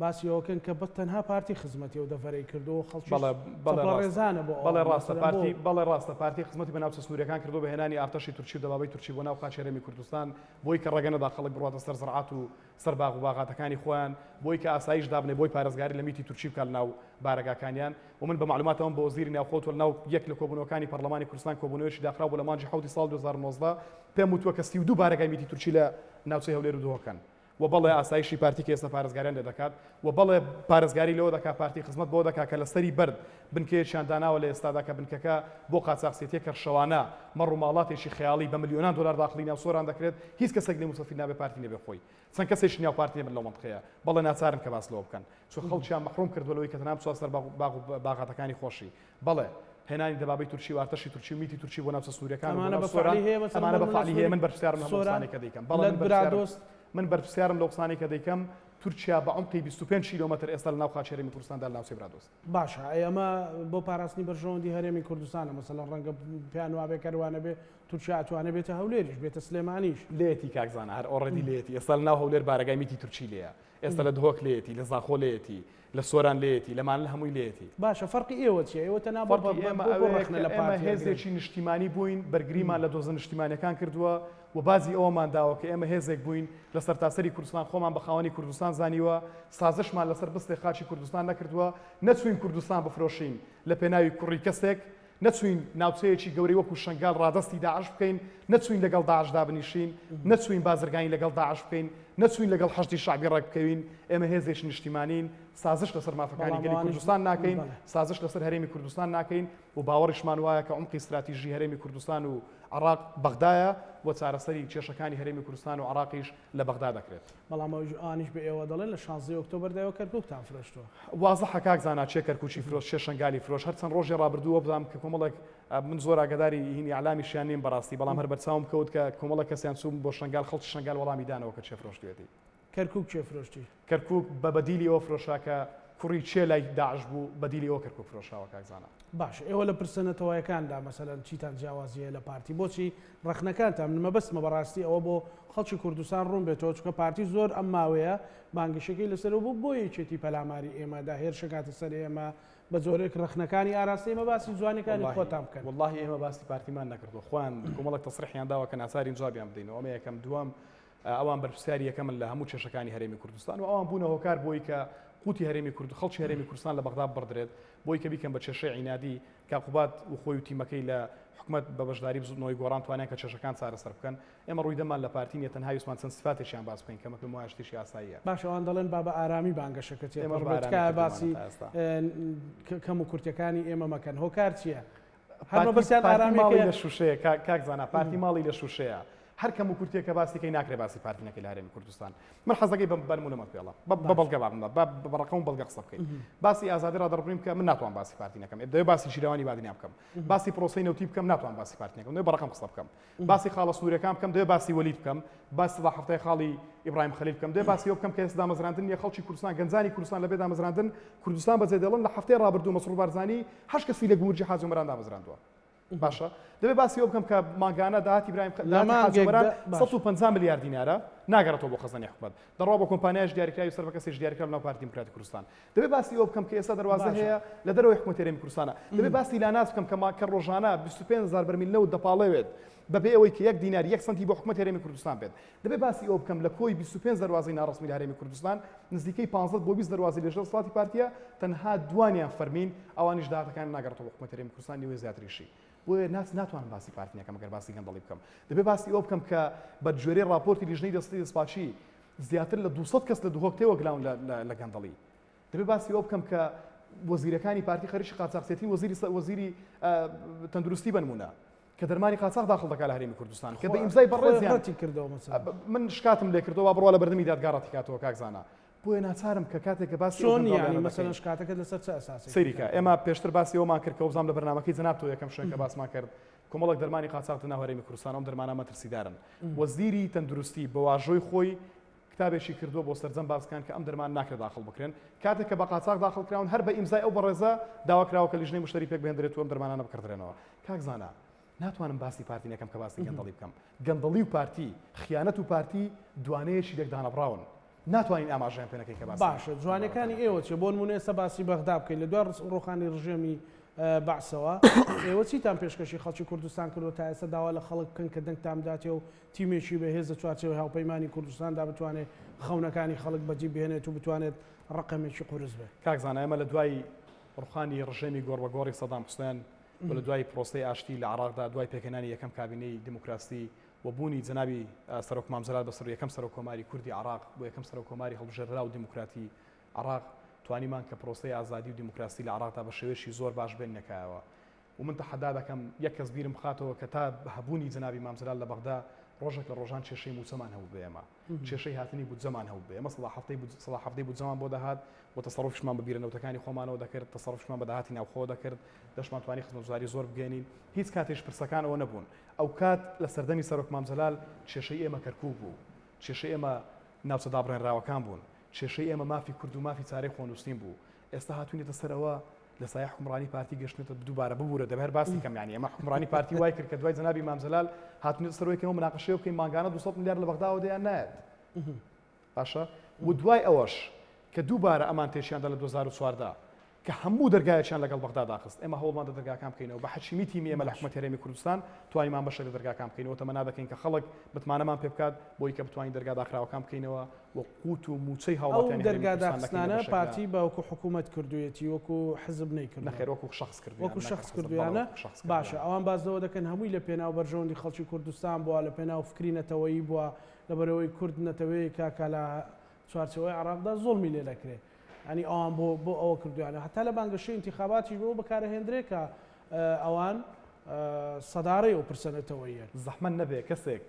باسی ئەوەکەن کە بە تەنها پارتی خزمەتی ئەو دەڤەرەی کردووە و خەڵکیش بەڵێ بەڵێ چەپڵە ڕاستە ڕێزانە بۆ بەڵێ ئەوان ڕاستە مەسەلەن بۆ پارتی بەڵێ ڕاستە پارتی خزمەتی بە ناوچە سنووریەکان کردووە بە هێنانی ئارتەشی تورکی و دەبابەی تورکی بۆ ناو خاکی هەرێمی کوردستان بۆی کە ڕێگە نەدا خەڵک بڕواتە سەر زڕعات و سەر باغ و باغاتەکانی خۆیان بۆی کە ئاسایش دابنێ بۆی پارێزگاری لە میتی تورکی بکات لەناو بارەگاکانیان و من بە مەعلوماتەوەم بە وەزیری ناوخۆ وتوە لەناو یەک لە کۆبوونەوەکانی پەڕلەمانی کوردستان کۆبوونەوەیەکی داخراو بوو لە مانگی حەوتی ساڵی 2019 پێم وتوە کە 32 بارەگای میتی تورکی لە ناوچەی هەولێر و دهۆکن و بەڵێ ئاسایشی پارتی کە ئێستا پارێزگاریان لێ دەکات و بەڵێ پارێزگاری لەوە دەکات پارتی خزمەت بەوە دەکات کە لە سەری بەرد بنکەیەکیان داناوە لە ئێستادا کە بنکەکە بۆ قاچاخچێتیە کە شەوانە مەڕ و ماڵاتێکی خەیاڵی بە ملیۆنان دۆلار داخڵی ناو سۆران دەکرێت هیچ کەسێک لێ موسەفید نابێ پارتی نەبێ خۆی چەند کەسێکی ناو پارتی نەبن لەو مەنتقەیە بەڵێ ناچارن کە باس لەوە بکەن چونکە خەڵکیان مەحروم کردووە لەوەی کە تەنها بچوە سەر باغ و باغاتەکانی خۆشی بەڵێ هێنانی دەبابەی تورکی و ئارتەشی تورکی و میتی تورکی بۆ ناوچە سنووریەکان و بۆ ئەمانە ناو بە سۆران فعلی هەیە مەسەلەن ئەمانە بۆ بە منە فعلی هەیە سنووری من بەرپرسیارم لە هەموو سۆران قسانەی کە دەیکەم بەڵێ لە من بەرپرسیارم برادۆست من بەرپرسیارم لەو قسانەی کە دەیکەم تورکیا بە عومقی 25 کیلۆمەتر ئێستا لە ناو خاکی هەرێمی کوردستاندا لە ناوچەی برادۆست. باشە ئەی ئەمە بۆ پاراستنی بەرژەوەندی هەرێمی کوردستانە مەسەلەن ڕەنگە پێیان وابێ کەر وانەبێ تورکیا ئەتوانێ بێتە هەولێریش بێتە سلێمانیش. لێیەتی کاک زانا هەر already لێیەتی ئێستا لە ناو هەولێر بارەگای میتی تورکی لێیە ئێستا لە دهۆک لێیەتی لە زاخۆ لێیەتی لە سۆران لێیەتی لەمانە لە هەمووی لێیەتی. باشە فەرقی ئێوە چیە ئێوە تەنها بۆ فەرقی ئێمە بۆ ئەوەیە ڕەخنە کە لە ئێمە پارتی ئەگرن؟ هێزێکی نیشتیمانی بووین بەرگریمان لە دۆزە نیشتیمانیەکان کردووە و باجی ئەوەمان داوە کە ئێمە هێزێک بووین لە سەرتاسەری کوردستان خۆمان بە خاوەنی کوردستان زانیوە سازشمان لەسەر بستێک خاکی کوردستان نەکردووە نەچووین کوردستان بفرۆشین لە پێناوی کوڕی کەسێک نەچووین ناوچەیەکی گەورەی وەکو شەنگال ڕادەستی داعش بکەین، نەچووین لەگەڵ داعش دابنیشین، نەچووین بازرگانی لەگەڵ داعش بکەین، نەچووین لەگەڵ حەشدی شەعبی ڕێکبکەوین، ئێمە هێزێکی نیشتیمانین، سازش لەسەر مافەکانی بەڵام گەلی ئەوانیش کوردستان ناکەین، بەڵێ. سازش لەسەر هەرێمی کوردستان ناکەین و باوەڕیشمان وایە کە عومقی ستراتیژی هەرێمی کوردستان و عێراق بەغدایە و چارەسەری کێشەکانی هەرێمی کوردستان و عێراقیش لە بەغدا دەکرێت. بەڵام ئەوانیش بە ئێوە دەڵێن لە شانزدەی ئۆکتۆبەردا ئێوە کەرکوکتان فرۆشتووە. وازحە کاک زانا چێ کەرکوکی فرۆشت چێ شەنگالی فرۆشت هەر چەند ڕۆژی ڕابردوو وەبزانم کە کۆمەڵێک من زۆر ئاگاداری هینی ئیعلامیشیان نیم بەڕاستی بەڵام هەر بەرچاوم کەوت کە کۆمەڵە کەسیان چوون بۆ شنگال خەڵکی شنگال وەڵامی دانەوە کە چێ فرۆشتوێتی. کەرکوک کێ فرۆشتی؟ کەرکوک بە بەدیلی ئەوە فرۆشرا کە کوڕی کێ لای داعش بوو بەدیلی ئەوە کەرکوک فرۆشراوە کاک زانا. باشە ئێوە لە پرسە نەتەوایەکاندا مەسەلەن چیتان جیاوازی هەیە لە پارتی بۆچی ڕەخنەکانتان من مەبەستمە بەڕاستی ئەوە بۆ خەڵکی کوردستان ڕوون بێتەوە چونکە پارتی زۆر ئەم ماوەیە بانگەشەکەی لەسەرەوە بوو بۆ یەکێتی پەلاماری ئێمەدا هێرشەکاتە سەر ئێمە بە جۆرێک ڕەخنەکانی ئاراستەی ئێمە باسی جوانیەکانی خۆتان بکەن. وەڵاهی ئێمە باسی پارتیمان نەکردووە خۆیان کۆمەڵێک تەسریحیان داوە کە ناچارین جوابیان بدەینەوە ئەمە یەکەم دووەم ئەوان بەرپرسیاری یەکەمن لە هەموو کێشەکانی هەرێمی کوردستان و ئەوان بوونە هۆکار بۆی کە قوتی هەرێمی کورد خەڵکی هەرێمی کوردستان لە بەغدا ببڕدرێت بۆی کە بیکەن بە کێشەی عینادی کاک قوباد و خۆی و تیمەکەی لە حکومەت بە بەشداری بزوتنەوەی گۆڕان توانیان کە کێشەکان چارەسەر بکەن ئێمە ڕووی دەممان لە پارتی نیە تەنها ویستمان چەند سفاتێکیان باس بکەین کە من پێم وایە شتێکی ئاساییە. باشە ئەوان دەڵێن با بە ئارامی بانگەشەکە ئێمەش تێپەڕ بە بێت ئارامی تکایە کردوومانە باسی تا ئێستا. کەم و کورتیەکانی ئێمە مەکەن هۆکار چیە؟ هەر پارتی مەبەستیان پارتی ماڵی ئارامیەکەیە؟ لە شوشەیە کاک زانا پارتی ماڵی لە شوشەیە هەر کەم و کورتێک کە باسی کەی ناکرێ باسی پارتی نەکەی لە هەرێمی کوردستان من حەزەکەی بە نمونەمەت پێڵە بە بەڵگە بابم بە بە ڕقم بەڵگە قسە بکەین باسی ئازادی ڕادەڕبڕین بکە من ناتوان باسی پارتی نەکەم دەوێ باسی شیرەوانی بادینان بکەم باسی پرۆسەی نەوتی بکەم ناتوان باسی پارتی نەکەم دەوێ بە ڕقم قسە بکەم باسی خاڵە سنوورەکان بکەم دەوێ باسی وەلید بکەم باسی سەدا حەفتای خاڵی ئیبراهیم خەلیل بکەم دەوێ باسی ئەوە بکەم کە ئێستا دامەزراندن نییە خەڵکی کوردستان گەنجانی کوردستان لەبێ دامەزراندن کوردستان بەجێ دێڵن لە هەفتەی ڕابردوو مەسرور بارزانی هەشت کەسی لە گومرگی حاجی ئۆمەران دامەزراندووە باشە دەبێ باسی ئەوە بکەم کە مانگانە داهاتی برایم داهاتی حاجی عومەران 150 ملیار دینارە ناگەڕێتەوە بۆ خەزانەی حکومەت دەڕوا بۆ کۆمپانیایش دیاریکراوی سەر بە کەسێکی دیاریکراو لەناو پارتی دیموکراتی کوردستان دەبێ باسی ئەوە بکەم کە ئێستا دەروازە هەیە لە دەرەوەی حکومەتی هەرێمی کوردستانە دەبێ باسی لاناس بکەم کە کە ڕۆژانە 25 هزار بەرمیل نەوت دەپاڵێوێت بەبێ ئەوەی کە یەک دینار یەک سەنتی بۆ حکومەتی هەرێمی کوردستان بێت دەبێ باسی ئەوە بکەم لە کۆی 25 دەروازەی ناڕەسمی لە هەرێمی کوردستان نزیکەی 15 بۆ 20 دەروازەی لەژێر دەسەڵاتی پارتییە تەنها دوانیان فەرمین ئەوانیش داهاتەکان ناگەڕێتەوە بۆ حکومەتی هەرێمی کوردستان نیوەی زیاتریشی بۆیە ناس ناتوانم باسی پارتی نەکەم ئەگەر باسی گەندەڵی بکەم دەبێ باسی ئەوە بکەم کە بە گوێرەی ڕاپۆرتی لیژنەی دەستی دەستپاکی زیاتر لە 200 کەس لە دهۆک تێوەگلاون لە گەندەڵی دەبێ باسی ئەوە بکەم کە وەزیرەکانی پارتی خەریکی قاچاخچێتی وەزیری وەزیری تەندروستی بنمونە کە دەرمانی قاچاخ داخڵ دەکات لە هەرێمی کوردستان کە بە ئیمزای بەڕێزیان ڕەتی کردەوە مەسەلەن. من شکاتم لێ کردەوە بڕوا لە بەردەمی دادگا ڕەتی کاتەوە کاک زانا بۆیە ناچارم کە کاتێک کە باسی ئەو چۆن گەندەڵیانە یانی دەکەین مەسەلەن شکاتەکەت لەسەر چ ئەساسێک سەیری کە کردەوە؟ ئێمە پێشتر باسی ئەوەمان کرد کە وەبزانم لە بەرنامەکەی جەنابتەوە یەکەم شوێن کە باسمان کرد کۆمەڵێک دەرمانی قاچاخ لە ناو هەرێمی کوردستان ئەم دەرمانە مەترسیدارن وەزیری تەندروستی بە واژۆی خۆی کتابێکی کردووە بۆ سەرجەم باسکان کە ئەم دەرمان ناکرێت داخڵ بکرێن کاتێک کە بە قاچاخ داخڵ کراون هەر بە ئیمزای ئەو بەڕێزە داوا کراوە کە لیژنەی مشتەری پێک بهێندرێت و ئەم دەرمانانە بکڕدرێنەوە کاک زانا ناتوانم باسی پارتی نەکەم کە باسی گەندەڵی بکەم گەندەڵی و پارتی خیانەت و پارتی دوانەیەکی لێک دانەبڕاون ناتوانین ئاماژەیان پێ نەکەین کە باسی باشە جوانەکانی ئێوە چیە بۆ نمونە ئێستا باسی بەغدا بکەین لە دوای ڕوخانی ڕژێمی بەعسەوە ئێوە چیتان پێشکەشی خەڵکی کوردستان کردوە تا ئێستا داوا لە خەڵک بکەن کە دەنگتان بداتێ و تیمێکی بەهێز لە چوارچێوەی هاوپەیمانی کوردستاندا بتوانێت خەونەکانی خەڵک بەجی بهێنێت و بتوانێت ڕەقەمێکی قورس بێت. کاک زانا ئێمە لە دوای ڕوخانی ڕژێمی گۆڕبەگۆڕی سەدام حوسێن و لە دوای پرۆسەی ئاشتی لە عێراقدا دوای پێکهێنانی یەکەم کابینەی دیموکراسی و بوونی جەنابی سەرۆک مام جەلال بە یەکەم سەرۆک کۆماری کوردی عێراق بۆ یەکەم سەرۆک کۆماری هەڵبژێردراو و دیموکراتی عێراق توانیمان کە پرۆسەی ئازادی و دیموکراسی لە عێراقدا بە شێوەیەکی زۆر باش بێنینە کایەوە و من تەحەدا دەکەم یەک کەس بیرم بخاتەوە کە تا هەبوونی جەنابی مام جەلال لە بەغدا ڕۆژێک لە ڕۆژان کێشەی مووچەمان هەبوو ئێمە کێشەی هاتنی بودجەمان هەبوو ئێمە سەدا حەفتەی سەدا حەفتەی بودجەمان بۆ دەهات و تەسەڕوفیشمان بە بیرە نەوتەکانی خۆمانەوە دەکرد تەسەڕوفیشمان بە داهاتی ناوخۆوە دەکرد دەشمانتوانی خزمەتگوزاری زۆر بگەیەنین هیچ کاتێش پرسەکان ئەوە نەبوون ئەوکات لە سەردەمی سەرۆک مام جەلال کێشەی ئێمە کەرکووک بوو کێشەی ئێمە ناوچە دابڕێنراوەکان بوون کێشەی ئێمە مافی کورد و مافی چارەی خۆنووسین بوو ئێستا هاتوینەتە سەر ئەوە لە سایە حوکمڕانی پارتی گەشتنەتە دووبارە ببوورە دەبێ هەر باسی کەم یانی ئێمە حوکمڕانی پارتی وای کرد کە دوای جەنابی مام جەلال هاتوینەتە سەر ئەوەی کە ئێمە مناقەشەیە بکەین مانگانە 200 ملیار لە بەغداوە دێ یان نایەت باشە و دوای ئەوەش کە دووبارە ئەمان تێکیاندا لە 2014 کە هەموو دەرگایەکیان لەگەڵ بەغدا داخست ئێمە هەوڵمان دا دەرگاکان بکەینەوە بە حەکیمی تیمی ئێمە لە حکومەتی هەرێمی کوردستان توانیمان بەشێک لە دەرگاکان بکەینەوە تەمەنا دەکەین کە خەڵک متمانەمان پێ بکات بۆی کە بتوانین دەرگا داخراوەکان بکەینەوە و قوت و مووچەی ئەو هاوڵاتیانی هەرێمی دەرگا کوردستان نەکەینە داخستنانە بەشێک لە پارتی بە وەکو حکوومەت کردوویەتی وەکو حزب نەیکردووە. نەخێر وەکو شەخس کردوویانە وەکو نەک شەخس حزب بەڵێ کردوویانە وەکو شەخس باشە کردوویانە. ئەوان باس لەوە دەکەن هەمووی لە پێناو بەرژەوەندی خەڵکی کوردستان بووە لە پێناو فکری نەتەوەیی بووە لەبەرئەوەی کورد نەتەوەیەکە کە لە چوارچێوەی عێراقدا زوڵمی لێ دەکرێ یانی ئەوان بۆ بۆ ئەوە کردوویانە هەتا لە بانگەشەی ئینتیخاباتیش بەوە بەکارەهێندرێ کە ئەوان سەدارەی ئەو پرسە نەتەوەییەن. زەحمەت نەبێ کەسێک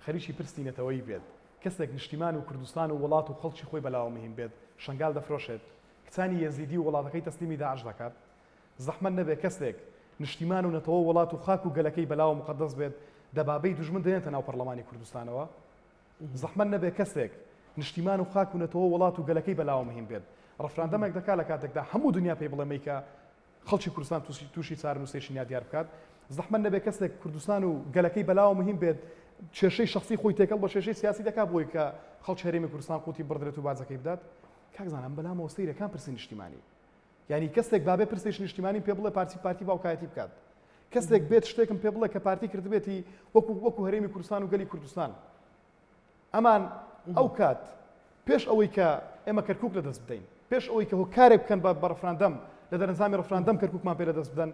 خەریکی پرسی نەتەوەیی بێت، کەسێک نیشتیمان و کوردستان و وڵات و خەڵکی خۆی بەلاوە مهیم بێت، شەنگال دەفرۆشێت، کچانی یەزیدی و وڵاتەکەی تەسلیمی داعش دەکات؟ زەحمەت نەبێ کەسێک نیشتیمان و نەتەوە و وڵات و خاک و گەلەکەی بەلاوە موقەدەس بێت، دەبابەی دوژمن دەنێتە ناو پەڕلەمانی کوردستانەوە؟ زەحمەت نەبێ کەسێک نیشتیمان و خاک و نەتەوە و وڵات و گەلەکەی بەلاوە مهیم بێت، ڕفراندەمێک دەکا لە کاتێکدا هەموو دنیا پێی بڵێ مەیکە، خەڵکی کوردستان تووشی چارەنووسێکی نادیار بکات. زەحمەت نەبێ کەسێک کوردستان و گەلەکەی بەلاوە مهیم بێت، کێشەی شەخسی خۆی تێکەڵ بە کێشەی سیاسی دەکات بۆی کە خەڵکی هەرێمی کوردستان قوتی بڕدرێت و باجەکەی بدات. کاک زانا من بەلامەوە سەیرە کام پرسی نیشتیمانی؟ یانی کەسێک بابێ پرسێکی نیشتیمانیم پێ بڵێ پارتی پارتی باوکایەتی بکات. کەسێک بێت شتێکم پێ بڵێ کە پارتی کردبێتی وەکو وەکو هەرێمی کوردستان و گەلی کوردستان. ئەمان ئەو کات پێش ئەوەی کە ئێمە کەرکوک لە دەست بدەین، پێش ئەوەی کە هۆکارێک بکەن بە ڕفراندەم، لە دەرەنجامی ڕفراندەم کەرکوکمان پێ لە دەست بدەن،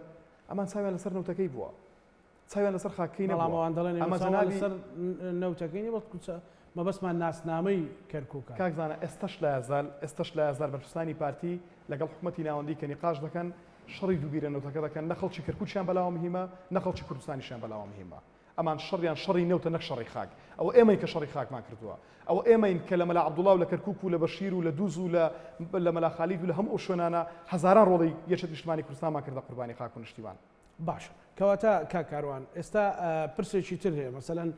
ئەمان چاویان لەسەر نەوتەکەی بووە. چاویان لەسەر خاکەکەی نەبووە. بەڵام ئەوان دەڵێن ئێمە چاومان لەسەر نەوتەکەی نییە، بەڵکو مەبەستمان ناسنامەی کەرکوکە. کاک زانا ئێستەش لایەزال ئێستەش لایەزال بەرپرسانی پارتی لەگەڵ حکومەتی ناوەندی کە نیقاش دەکەن شەڕی دووبیرە نەوتەکە دەکەن، نە خەڵکی کەرکوکیان بەلاوە مهیمە، نە خەڵکی کوردستانیشیان بەلاوە مهیمە. ئەمان شەڕیان شەڕی نەوتە نەک شەڕی خاک. ئەوە ئێمەین کە شەڕی خاکمان کردووە. ئەوە ئێمەین کە لە مەلا عەبدوڵا و لە کەرکوک و لە بەشیر و لە دوز و لە لە مەلا خالید و لە هەموو ئەو شوێنانە هەزاران ڕۆڵەی یەکێتی نیشتمانی کوردستانمان کردە قوربانی خاک و نیشتیمان. باشە کەواتە کاک کاروان ئێستا پرسێکی تر هەیە مەسەلەن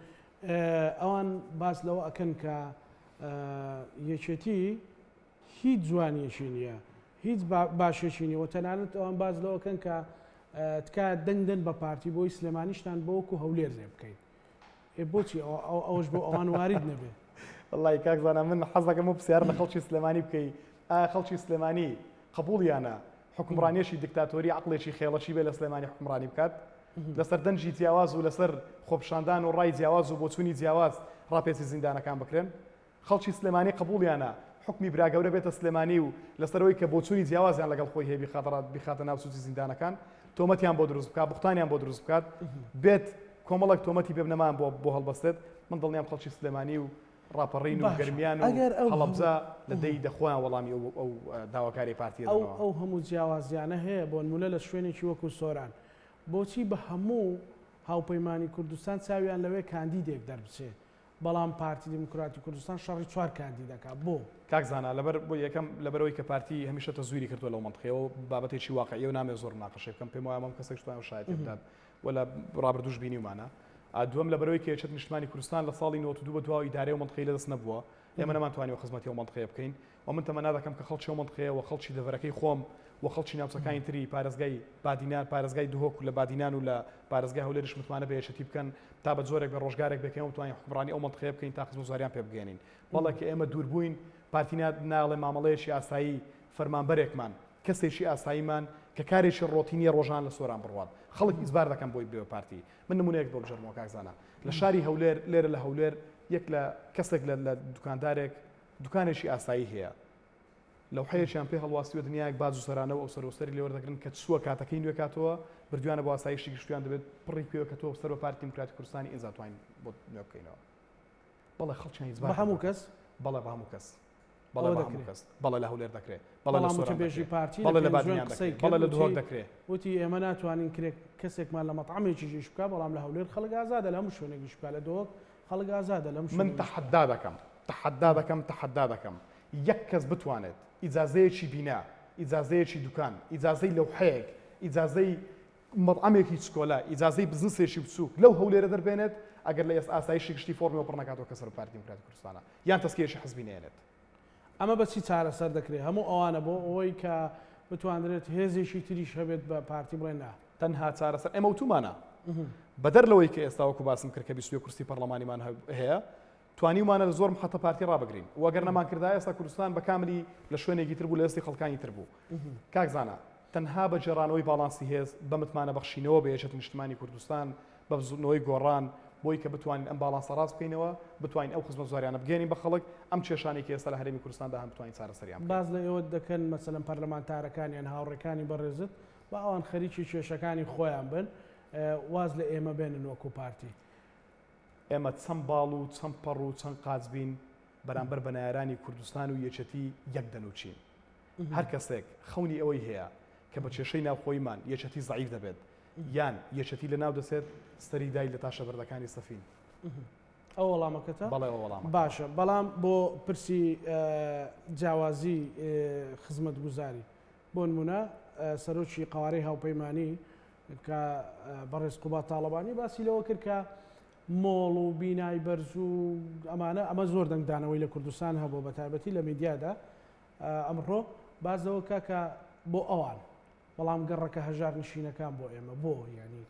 ئەوان باس لەوە ئەکەن کە یەکێتی هیچ جوانیەکی نییە هیچ باشێکی نیە و تەنانەت ئەوان باس لەوەکەن کە تکایە دەنگ دەن بە پارتی بۆی سلێمانیشتان بۆ وەکو هەولێر لێ بکەین ئێ بۆچی ئەوەش بۆ ئەوان وارد نەبێ؟ وەڵی کاک زانا من حەز دەکەم ئەو پرسیارە لە خەڵکی سلێمانی بکەی ئایا خەڵکی سلێمانی قبوڵیانە حوکمڕانیەکی دیکتاتۆری عەقڵێکی خێڵەکی بێ لە سلێمانی حوکمڕانی بکات لەسەر دەنگی جیاواز و لەسەر خۆپیشاندان و ڕای جیاواز و بۆچوونی جیاواز ڕاپێچی زیندانەکان بکرێن خەڵکی سلێمانی قبوڵیانە حوکمی براگەورە بێتە سلێمانی و لەسەر ئەوەی کە بۆچوونی جیاوازیان لەگەڵ خۆی هەیە بیخاتە ناو سوچی زیندانەکان، تۆمەتیان بۆ دروست بکات، بوختانیان بۆ دروست بکات، بێت کۆمەڵێک تۆمەتی بێبنەمایان بۆ بۆ هەڵبەستێت، من دڵنیام خەڵکی سلێمانی و ڕاپەڕین و باشە گەرمیان و ئەگەر ئەو هەموو هەڵەبجە لە دەی دە خۆیان وەڵامی ئەو ئەو داواکاریەی پارتی ئەو ئەدەنەوە. ئەو هەموو جیاوازیانە هەیە بۆنمونە لە شوێنێکی وەکو سۆران بۆچی بە هەموو هاوپەیمانی کوردستان چاویان لەوێ کاندیدێک دەربچێ بەڵام پارتی دیموکراتی کوردستان شەڕی چوار کاندید ئەکا بۆ؟ کاک زانا لەبەر بۆ یەکەم لەبەرئەوەی کە پارتی هەمیشە تەزویری کردوە لەو مەنتقەیەوە بابەتێکی واقعیە و نامەوێت زۆر مناقەشەی بکەم پێم وایە مام کەسێک توانێت شایەتی بدات و لە ڕابردووش بینیومانە دووەم لەبەرئەوەی کە یەکێتی نیشتمانی کوردستان لە ساڵی 92 بە دواوە ئیدارەی ئەو مەنتقەی لەدەست نەبووە ئێمە نەمانتوانیوە خزمەتی ئەو مەنتقەیە بکەین و من تەمەنا دەکەم کە خەڵکی ئەو مەنتقەیە و خەڵکی دەڤەرەکەی خۆم و خەڵکی ناوچەکانی تری پارێزگای بادینان، پارێزگای دهۆک و لە بادینان و لە پارێزگای هەولێریش متمانە بە یەکێتی بکەن تا بە جۆرێک بێ ڕۆژگارێک بێ کە ئێمە بتوانین حوکمڕانی ئەو مەنتقەیە بکەین تا خزمەتگوزاریان پێ بگەیەنین. بەڵێ کە ئێمە دوور بووین پارتی نایەڵێ مامەڵەیەکی ئاسایی فەرمانبەرێکمان، کەسێکی ئاساییمان کە کارێکی ڕۆتینیە ڕۆژان لە سۆران بڕوات خەڵک ئیجبار دەکەن بۆی بێ بە پارتی. من نمونەیەکت بۆ بگێڕمەوە کاک زانا لە شاری هەولێر لێرە لە هەولێر یەک لە کەسێک لە دوکاندارێک دوکانێکی ئاسایی هەیە لەوحەیەکیان پێ هەڵواسیوە دنیایەک باج و سەرانە و ئەوسەرۆسەری لێوەردەگرن کە چووە کاتەکەی نوێ کاتەوە بردویانە بۆ ئاسایشی گشتیان دەبێت پڕی پێوە کە تۆ سەر بە پارتی دیموکراتی کوردستانی ئینجا توانین بۆت نوێ بکەینەوە بەڵێ خەڵکیان هیچ بە هەموو کەس بەڵێ بە هەموو کەس بەڵێ بە هەموو کەس بەڵێ لە هەولێر دەکرێت بەڵێ لە بەڵام سۆران وتەبێژی دەکرێت پارتی لە بەڵێ لە پێنجوێن بادینان قسەی دەکرێت کرد بەڵێ لە وتی دهۆک دەکرێت وتی ئێمە ناتوانین کرێ کەسێکمان لە مەتعەمێکیش ئیش بکا بەڵام لە هەولێر خەڵک ئازادە لە هەموو شوێنێک ئیش بکا لە دهۆک خەڵک ئازادە لەم من شوێنە ئیش بکا. تەحەدا دەکەم تەحەدا دەکەم تەحەدا دەکەم یەک کەس بتوانێت ئیجازەیەکی بینا، ئیجازەیەکی دوکان، ئیجازەی لەوحەیەک، ئیجازەی مەتعەمێکی چکۆلە، ئیجازەی بزنسێکی بچووک لەو هەولێرە دەربێنێت، ئەگەر لە ئێست ئاسایشی گشتی فۆڕمی بۆ پڕ نەکاتەوە کە سەر بە پارتی دیموکراتی کوردستانە یان تەزکیەیەکی حزبی نەیەنێت. ئەمە بە چی چارەسەر دەکرێت؟ هەموو ئەوانە بۆ ئەوەی کە بتواندرێت هێزێکی تریش هەبێت بە پارتی بڵێن نا. تەنها چارەسەر ئێمە وتومانە بەدەر لەوەی کە ئێستا وەکو باسم کرد کە 21 کورسی پەرلەمانیمان هەیە توانیومانە لە زۆر محەتە پارتی ڕابگرین و گەر نەمانکردایە ئێستا کوردستان بە کاملی لە شوێنێکی تر بوو لە دەستی خەڵکانی تر بوو. کاک زانا تەنها بە گێڕانەوەی باڵانسی هێز، بە متمانە بەخشینەوە بە یەکێتی نیشتمانی کوردستان، بە بزوتنەوەی گۆڕان، بۆی کە بتوانین ئەم باڵانسە ڕاست بکەینەوە، بتوانین ئەو خزمەتگوزاریانە بگەیەنین بە خەڵک، ئەم کێشانەی کە ئێستا لە هەرێمی کوردستاندا هەن بتوانین چارەسەریان بکەین. باس لە ئێوە دەکەن مەسەلەن پەرلەمانتارەکان یان هاوڕێکانی بەڕێزت با ئەوان خەریکی کێشەکانی خۆیان بن واز لە ئێمە بێنن وەکو پارتی. ئێمە چەند باڵ و چەند پەڕ و چەند قاچ بین بەرامبەر بە نەیارانی کوردستان و یەکێتی یەک دەنووچین. هەر کەسێک خەونی ئەوەی هەیە کە بە کێشەی ناوخۆییمان یەکێتی زەعیف دەبێت یان یەکێتی لەناو دەچێت سەری دای لە تاشە بەردەکانی سەفین. ئەوە وەڵامەکەتە؟ بەڵێ ئەوە وەڵامەکەمە. باشە بەڵام بۆ پرسی جیاوازی خزمەتگوزاری بۆ نمونە سەرۆکی قەوارەی هاوپەیمانی. کە بەڕێز قوباد تاڵەبانی باسی لەوە کرد کە مۆڵ و بینای بەرز و ئەمانە ئەمە زۆر دەنگدانەوەی لە کوردستان هەبوو بە تایبەتی لە میدیادا ئەمڕۆ باس لەوە کا کە بۆ ئەوان بەڵام گەڕەکە هەژار نشینەکان بۆ ئێمە بۆ یعنی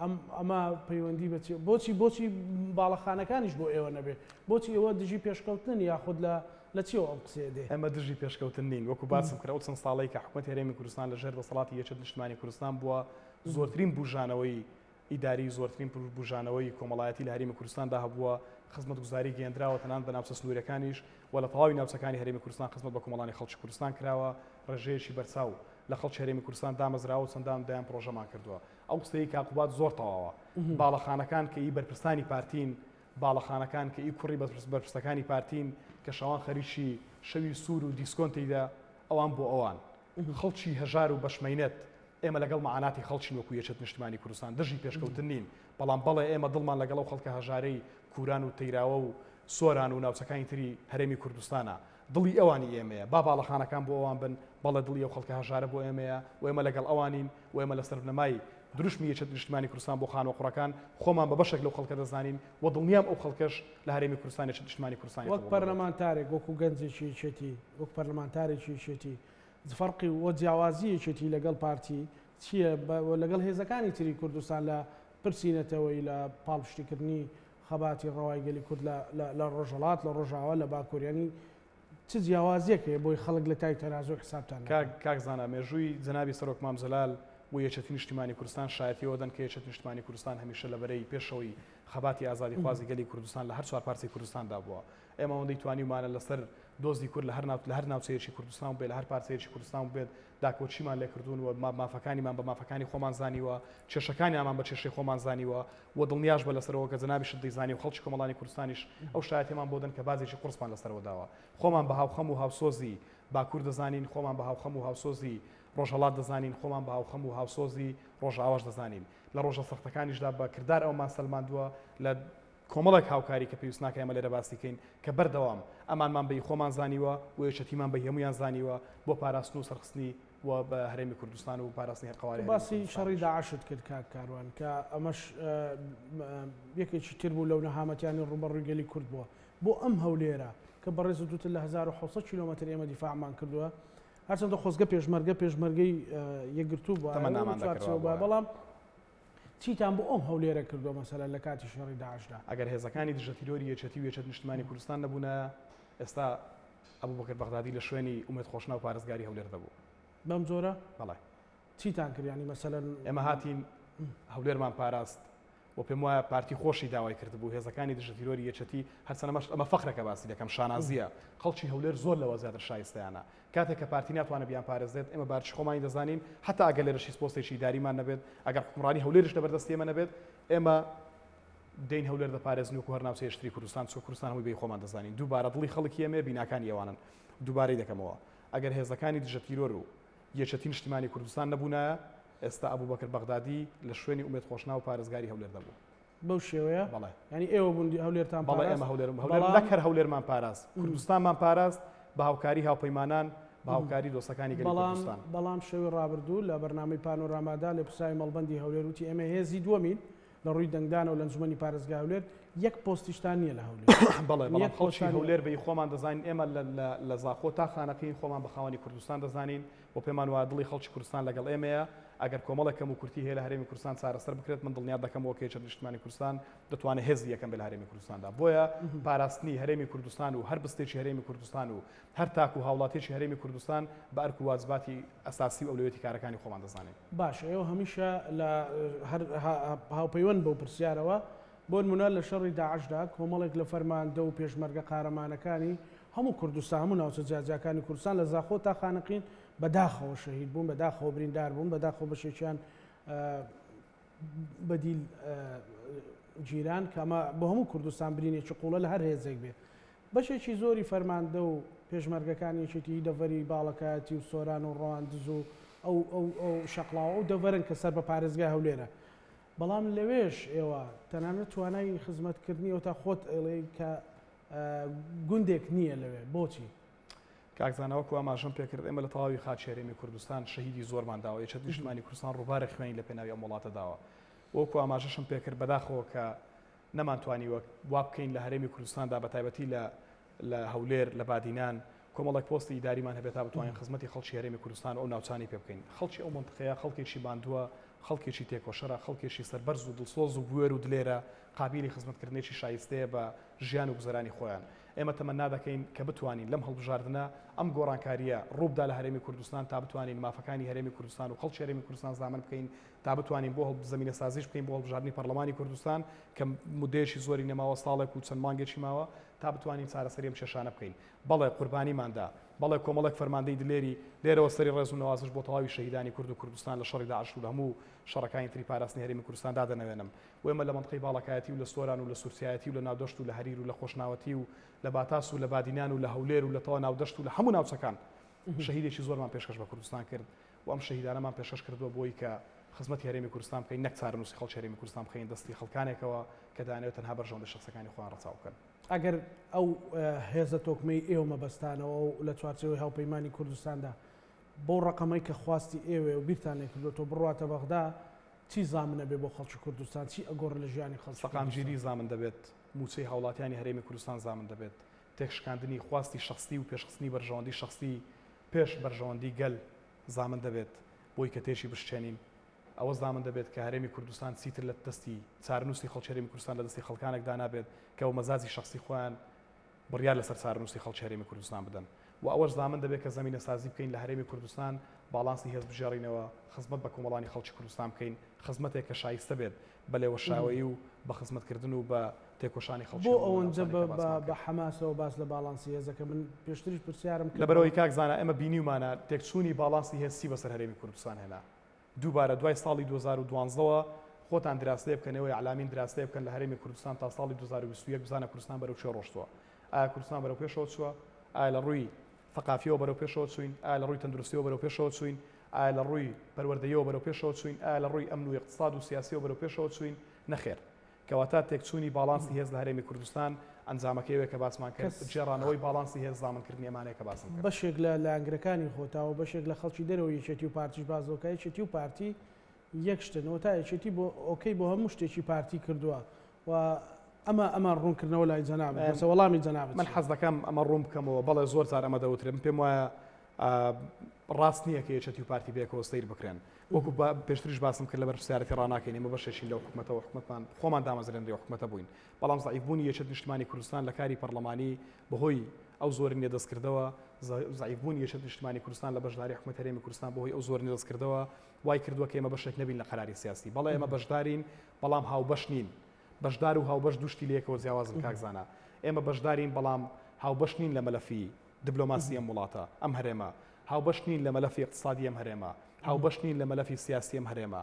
ئەم ئەمە پەیوەندی بە بۆچی بۆچی باڵەخانەکانیش بۆ ئێوە نەبێ بۆچی ئێوە دژی پێشکەوتنن یاخود لە لە چیەوە ئەم قسەیە دێ؟ ئێمە دژی پێشکەوتن نین وەکو باسم کرد ئەو چەند ساڵەی کە حکومەتی هەرێمی کوردستان لە ژێر دەسەڵاتی یەکێتی نیشتمانی کوردستان بووە زۆرترین بوژانەوەی ئیداری زۆرترین بوژانەوەی کۆمەڵایەتی لە هەرێمی کوردستاندا هەبووە، خزمەتگوزاری گەیەندراوە تەنانەت بە ناوچە سنوورییەکانیش و لە تەواوی ناوچەکانی هەرێمی کوردستان خزمەت بە کۆمەڵانی خەڵکی کوردستان کراوە، ڕێژەیەکی بەرچاو لە خەڵکی هەرێمی کوردستان دامەزراوە و چەندان و دەیان پڕۆژەمان کردووە. ئەو قسەی کاک قوباد زۆر تەواوە. باڵەخانەکان کە ئی بەرپرسانی پارتین، باڵەخانەکان کە ئی کوڕی بەرپرسەکانی پارتین کە شەوان خەریکی شەوی سوور و دیسکۆن تێیدا، ئەوان بۆ ئەوان. خەڵکی هەژار و بەشمەینەت، ئێمە لەگەڵ مەعاناتی خەڵکین وەکو یەکێتی نیشتمانی کوردستان دژی پێشکەوتن نین، بەڵام بەڵێ ئێمە دڵمان لەگەڵ ئەو خەڵکە هەژارەی کوران و تەیراوە و سۆران و ناوچەکانی تری هەرێمی کوردستانە، دڵی ئەوان ئی ئێمەیە، با باڵەخانەکان بۆ ئەوان بن، بەڵێ دڵی ئەو خەڵکە هەژارە بۆ ئێمەیە و ئێمە لەگەڵ ئەوانین و ئێمە لەسەر بنەمای دروشمی یەکێتی نیشتمانی کوردستان بۆ خانووە قوڕەکان خۆمان بە بەشێک لەو خەڵکە دەزانین و دڵنیام ئەو خەڵکەش لە هەرێمی کوردستان یەکێتی نیشتمانی کوردستانی وەک قبوڵ دەبێت. پەرلەمانتارێک، وەکو گەنجێکی یەکێتی، وەک پەرلەمانتارێکی یەکێتی، فەرقی و جیاوازی یەکێتی لەگەڵ پارتی چییە و لەگەڵ هێزەکانی تری کوردستان لە پرسی نەتەوەیی لە پاڵپشتیکردنی خەباتی ڕەوای گەلی کورد لە ڕۆژهەڵات لە ڕۆژاوا لە باکوور یانی چ جیاوازیەک هەیە بۆی خەڵک لە تای تەرازوو حسابتان نەکەن؟ کاک زانا مێژووی جەنابی سەرۆک مام جەلال و یەکێتی نیشتیمانی کوردستان شایەتی ئەوە دەن کە یەکێتی نیشتمانی کوردستان هەمیشە لە بەرەی پێشەوەی خەباتی ئازادیخوازی گەلی کوردستان لە هەر چوارپارچەی کوردستاندا بووە. ئێمە ئەوەندەی توانیومانە لەسەر دۆزی کورد لە هەر لە هەر ناوچەیەکی کوردستان بێت لە هەر پارچەیەکی کوردستان بێت داکۆکیمان لێکردوون و مافەکانیمان بە مافەکانی خۆمان زانیوە کێشەکانیانمان بە کێشەی خۆمان زانیوە و دڵنیاش بە لەسەرەوە کە جەنابیشت دەیزانی و خەڵکی کۆمەڵانی کوردستانیش ئەو شایەتیمان بۆ دەن کە باجێکی قورسمان لەسەرەوە داوە خۆمان بە هاوخەم و هاوسۆزی باکوور دەزانین خۆمان بە هاوخەم و هاوسۆزی ڕۆژهەڵات دەزانین خۆمان بە هاوخەم و هاوسۆزی ڕۆژئاواش دەزانین لە ڕۆژە سەختەکانیشدا بە کردار ئەومان سەلماندووە لە کۆمەڵێک هاوکاری کە پێویست ناکا ئێمە لێرە باسی کەین کە بەردەوام ئەمانمان بە ی خۆمان زانیوە و یەکێتیمان بە ی هەموویان زانیوە بۆ پاراستن و سەرخستنی و بە هەرێمی کوردستان و پاراستنی تۆ قەوارەی هەرێمی باسی شەڕی کوردستانیش. داعشت کرد کاک کاروان کە ئەمەش یەکێکی تر بوو لەو نەهامەتیانەی ڕووبەڕووی گەلی کورد بووە بۆ ئەم هەولێرە کە بەڕێزت وتت لە 1700 کیلۆمەتر ئێمە دیفاعمان کردووە هەرچەندە خۆزگە پێشمەرگە پێشمەرگەی یەکگرتوو بوایە و تەمەنامان دەکرد چوارچێوە وا بوایە بوایە. بەڵام چیتان بۆ ئەم هەولێرە کردووە مەسەلەن لە کاتی شەڕی داعشدا؟ ئەگەر هێزەکانی دژە تیرۆری یەکێتی و یەکێتی نیشتمانی کوردستان نەبوونایە، ئێستا ئەبوبەکر بەغدادی لە شوێنی ئومێد خۆشناو پارێزگاری هەولێر دەبوو. بەم جۆرە؟ بەڵێ. چیتان کرد یانی مەسەلەن؟ ئێمە هاتین هەولێرمان پاراست و پێم وایە پارتی خۆشی داوای کردبوو هێزەکانی دژە تیرۆری یەکێتی، هەرچەند ئەمەش ئەمە فەخرە کە باسی دەکەم شانازییە، خەڵکی هەولێر زۆر لەوە زیاتر شایستەیانە. کاتێک کە پارتی ناتوانێت بیانپارێزێت، ئێمە بارچی خۆمانی دەزانین، حەتا ئەگەر لێرەش هیچ پۆستێکی ئیداریمان نەبێت، ئەگەر حوکمڕانی هەولێریش لەبەر دەستی ئێمە نەبێت، ئێمە دێین هەولێر دەپارێزین وەکو هەر ناوچەیەکی تری کوردستان، چونکە کوردستان هەمووی بە ی خۆمان دەزانین. دووبارە دڵی خەڵکی ئێمەیە، بیناکانی ئەوانن. دووبارەی دەکەمەوە، ئەگەر هێزەکانی دژە تیرۆر و یەکێتی نیشتیمانی کوردستان نەبوونایە، ئێستا ئەبوبەکر بەغدادی لە شوێنی ئومێد خۆشناو پارێزگاری هەولێر دەبوو. بەو شێوەیە؟ بەڵێ. یانی ئێوە بوون هەولێرتان بەڵێ پاراست؟ ئێمە هەولێر هەولێر بەڵام نەک هەر هەولێرمان پاراست، کوردستانمان پاراست بە هاوکاری هاوپەیمانان، بە هاوکاری دۆستەکانی گەلی بەڵام کوردستان. بەڵام شەوی ڕابردوو لە بەرنامەی پانۆرامادا لێپرسراوی مەڵبەندی هەولێر وتی ئێمە هێزی دووەمین لە ڕووی دەنگدانەوە لە ئەنجومەنی پارێزگای هەولێر، یەک پۆستیشتان نییە لە هەولێر. بەڵێ یانی بەڵام یەک خەڵکی پۆستتان نییە. هەولێر بە ی خۆمان دەزانین، ئێمە لە لە لە زاخۆ تا خانەقین خۆمان بە خاوەنی کوردستان دەزانین، و پێمان وایە دڵی خەڵکی کوردستان لەگەڵ ئێمەیە، ئەگەر کۆمەڵێک کەموکورتی هەیە لە هەرێمی کوردستان چارەسەر بکرێت، من دڵنیات دەکەمەوە کە یەکێتی نیشتمانی کوردستان دەتوانێت هێزی یەکەم بێت لە هەرێمی کوردستاندا. بۆیە پاراستنی هەرێمی کوردستان و هەر بستێکی هەرێمی کوردستان و هەر تاک و هاوڵاتیەکی هەرێمی کوردستان بە ئەرک و واجباتی ئەساسی و ئەولەویەتی کارەکانی خۆمان دەزانین. باشە ئێوە هەمیشە لە هەر هاوپەیوەند بەو پرسیارەوە، بۆنمونە لە شەڕی داعشدا کۆمەڵێک لە فەرماندە و پێشمەرگە قارەمانەکانی هەموو کوردستان، هەموو ناوچە جیاجیاکانی کوردستان لە زاخۆ تا خانەقین بە داخەوە شەهید بوون، بە داخەوە بریندار بوون، بە داخەوە بەشێکیان بە دیل گیران کە ئەمە بۆ هەموو کوردستان برینێکی قوڵە لە هەر هێزێک بێ. بەشێکی زۆری فەرماندە و پێشمەرگەکانی یەکێتیی دەڤەری باڵەکایەتی و سۆران و ڕەواندز و ئەو ئەو ئەو شەقڵاوە ئەو دەڤەرن کە سەر بە پارێزگای هەولێرە. بەڵام لەوێش ئێوە تەنانەت توانای خزمەتکردنی ئەوتا خۆت ئەڵێی کە گوندێک نییە لەوێ بۆچی؟ کاک زانا وەکو ئاماژەم پێکرد ئێمە لە تەواوی خاکی هەرێمی کوردستان شەهیدی زۆرمان داوە، یەکێتی نیشتمانی کوردستان ڕووبارێک خوێنی لە پێناوی ئەم وڵاتە داوە. وەکو ئاماژەشم پێکرد بەداخەوە کە نەمانتوانیوە وا بکەین لە هەرێمی کوردستاندا بەتایبەتی لە لە هەولێر لە بادینان کۆمەڵێک پۆستی ئیداریمان هەبێت تا بتوانین خزمەتی خەڵکی هەرێمی کوردستان و ئەو ناوچانەی پێ بکەین. خەڵکی ئەو مەنتقەیە خەڵکێکی ماندووە، خەڵکێکی تێکۆشەرە، خەڵکێکی سەربەرز و دڵسۆز و بوێر و دلێرە، قابیلی خزمەتکردنێکی شایستەیە بە ژیان و گوزەرانی خۆیان. ئێمە تەمەنا دەکەین کە بتوانین لەم هەڵبژاردنە ئەم گۆڕانکارییە ڕووبدا لە هەرێمی کوردستان تا بتوانین مافەکانی هەرێمی کوردستان و خەڵکی هەرێمی کوردستان زامن بکەین تا بتوانین بۆ زەمینەسازیش بکەین بۆ هەڵبژاردنی پەرلەمانی کوردستان کە مودەیەکی زۆری نەماوە ساڵێک و چەند مانگێکی ماوە تا بتوانین چارەسەری ئەم کێشانە بکەین. بەڵێ قوربانیمان دا. بەڵێ کۆمەڵێک فەرماندەی دلێری، لێرەوە سەری ڕێز و نەوازش بۆ تەواوی شەهیدانی کورد و کوردستان لە شەڕی داعش و لە هەموو شەڕەکانی تری پاراستنی هەرێمی کوردستان دادەنەوێنم و ئێمە لە مەنتقەی باڵەکایەتی و لە سۆران و لە سورچیایەتی و لە ناودەشت و لە هەریر و لە خۆشناوەتی و لە باتاس و لە بادینان و لە هەولێر و لە تەوا ناودەشت و لە هەموو ناوچەکان شەهیدێکی زۆرمان پێشکەش بە کوردستان کرد و ئەم شەهیدانەمان پێشکەش کردووە بۆی کە خزمەتی هەرێمی کوردستان بکەین نەک چارەنووسی خەڵکی هەرێمی کوردستان بخەین دەستی خەڵکانێکەوە کە دەیانەوێت تەنها بەرژەوەندی شەخسەکانی خۆیان ڕەچاو بکەن. ئەگەر ئەو هێزە تۆکمەی ئێوە مەبەستانەوە و لە چوارچێوەی هاوپەیمانی کوردستاندا بەو ڕەقەمەی کە خواستی ئێوەیە و بیرتان لێکردووەتەوە بڕواتە بەغدا، چی زامن ئەبێ بۆ خەڵکی کوردستان؟ چی ئەگۆڕێ لە ژیانی خەڵکی کوردستان؟ سەقامگیری زامن دەبێت، مووچەی هاوڵاتیانی هەرێمی کوردستان زامن دەبێت، تێکشکاندنی خواستی شەخسی و پێشخستنی بەرژەوەندی شەخسی پێش بەرژەوەندی گەل زامن دەبێت، بۆی کە تێکی بشکێنین ئەوە زامن دەبێت کە هەرێمی کوردستان چیتر لە دەستی چارەنووسی خەڵکی هەرێمی کوردستان لە دەستی خەڵکانێکدا نابێت کە بە مەزاجی شەخسی خۆیان بڕیار لەسەر چارەنووسی خەڵکی هەرێمی کوردستان بدەن و ئەوەش زامن دەبێت کە زەمینەسازی بکەین لە هەرێمی کوردستان باڵانسی هێز بگێڕینەوە، خزمەت بە کۆمەڵانی خەڵکی کوردستان بکەین، خزمەتێک کە شایستە بێت بە لێوەشاوەیی و بە خزمەتکردن و بە تێکۆشانی خەڵکی بۆ هەموو ئەوەنجە ناوچانەی کە باسمان بە کرد. حەماسەوە باس لە باڵانسی هێزەکە من پێشتریش پرسیارم کرد لەبەرئەوەی بەڵام. کاک زانا ئێمە بینیومانە تێکچوونی باڵانسی هێز چی بەسەر هەرێمی کوردستان هێنا. دووبارە دوای ساڵی 2012 وە خۆتان دراسەیە بکەن ئێوەی ئەعلامین دراسەیە بکەن لە هەرێمی کوردستان تا ساڵی 2021 بزانە کوردستان بەرەو کوێ ڕۆشتووە ئایا کوردستان بەرەو پێشەوە چووە ئایا لە ڕووی ثەقافیەوە بەرەو پێشەوە چووین ئایا لە ڕووی تەندروستیەوە بەرەو پێشەوە چووین ئایا لە ڕووی پەروەردەیەوە بەرەو پێشەوە چووین ئایا لە ڕووی ئەمن و ئیقتساد و سیاسیەوە بەرەو پێشەوە چووین نەخێر کەواتە تێکچوونی باڵانسی هێز لە هەرێمی کوردستان ئەنجامەکەی ئەوەیە کە باسمان کرد، کەس. گێڕانەوەی باڵانسی هێز زامنکردنی ئەمانەیە کە باسم کرد. بەشێک لە لایەنگرەکانی خۆتا و بەشێک لە خەڵکی دەرەوەی یەکێتی و پارتیش باس لەوە کە یەکێتی و پارتی یەک شتن و تا یەکێتی بۆ ئۆکەی بۆ هەموو شتێکی پارتی کردووە و ئەمە ئەمە ڕوونکردنەوە لای جەنابت بەسە وەڵامی جەنابت من چییە؟ حەز دەکەم ئەمە ڕوون بکەمەوە، بەڵێ زۆر جار ئەمە دەوترێت، من پێم وایە ڕاست نییە کە یەکێتی و پارتی پێکەوە سەیر بکرێن. وەکو پێشتریش باسم کرد لە بەرپرسیارەتی ڕاناکەین، ئێمە بەشێکین لەو حکومەتەوە، حکومەتمان خۆمان دامەزرێنەری ئەو حکومەتە بووین، بەڵام زەعیفبوونی یەکێتی نیشتمانی کوردستان لە کاری پەڕلەمانی بەهۆی ئەو زۆرینە دەستکردەوە، زەعیفبوونی یەکێتی نیشتمانی کوردستان لە بەشداری حکومەتی هەرێمی کوردستان بەهۆی ئەو زۆرینە دەستکردەوە وای کردووە کە ئێمە بەشێک نەبین لە قەراری سیاسی. بەڵێ ئێمە بەشدارین بەڵام هاوبەش نین. بەشدار و هاوبەش دوو شتی لەیەکەوە جیاوازن کاک زانا. ئێمە بەشدارین بەڵام هاوبەش نین لە مەلەفی دبلۆماسی ئەم وڵاتە، ئەم هەرێمە، هاوبەش نین لە مەلەفی ئیقتسادی ئەم هەرێمە، هاوبەش نین لە مەلەفی سیاسی ئەم هەرێمە.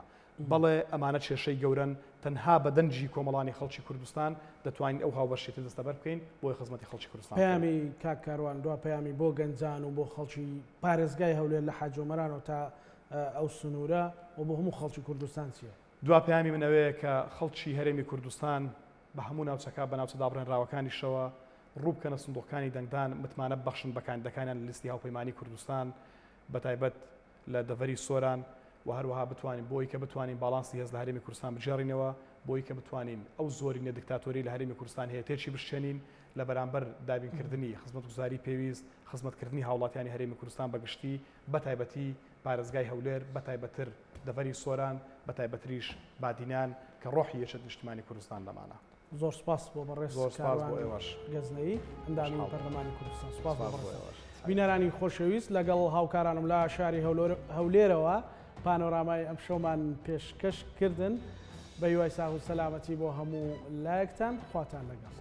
بەڵێ ئەمانە کێشەی گەورەن، تەنها بە دەنگی کۆمەڵانی خەڵکی کوردستان دەتوانین ئەو هاوبەشیەتە دەستەبەر بکەین بۆی خزمەتی خەڵکی کوردستان بکەین. پەیامی کاک کاروان دوا پەیامی بۆ گەنجان و بۆ خەڵکی پارێزگای هەولێر لە حاجی ئۆمەرانەوە تا ئەو سنوورە و بۆ هەموو خەڵکی کوردستان چییە؟ دوا پەیامی من ئەوەیە کە خەڵکی هەرێمی کوردستان بە هەموو ناوچەکە بە ناوچە دابڕێنراوەکانیشەوە ڕوو بکەنە سندوقەکانی دەنگدان، متمانە ببەخشن بە کاندیدەکانیان لە لیستی هاوپەیمانیی کوردستان بەتایبەت لە دەڤەری سۆران و هەروەها بتوانین بۆ ئەوی کە بتوانین باڵانسی هێز لە هەرێمی کوردستان بگێڕینەوە، بۆ ئەوی کە بتوانین ئەو زۆرینە دیکتاتۆریەی لە هەرێمی کوردستان هەیە تێکی بشکێنین لە بەرامبەر دابینکردنی خزمەتگوزاری پێویست، خزمەتکردنی هاوڵاتیانی هەرێمی کوردستان بە گشتی بەتایبەتی پارێزگای هەولێر بەتایبەتر دەڤەری سۆران بەتایبەتریش بادینان کە ڕۆحی یەکێتی نیشتیمانی کوردستان لەمانە. زۆر سپاس بۆ بەڕێز زۆر سپاس بۆ کاروان ئێوەش. گەزنەیی ئەندامی خۆشحاڵ. پەرلەمانی کوردستان سپاس بۆ سپاس بۆ بەڕێزتان. ئێوەش. بینەرانی خۆشەویست لەگەڵ هاوکارانم لە شاری هەولێرەوە پانۆرامای ئەمشەومان پێشکەش کردن. بە هیوای ساغ و سەلامەتی بۆ هەموو لایەکتان خواتان لەگەڵ.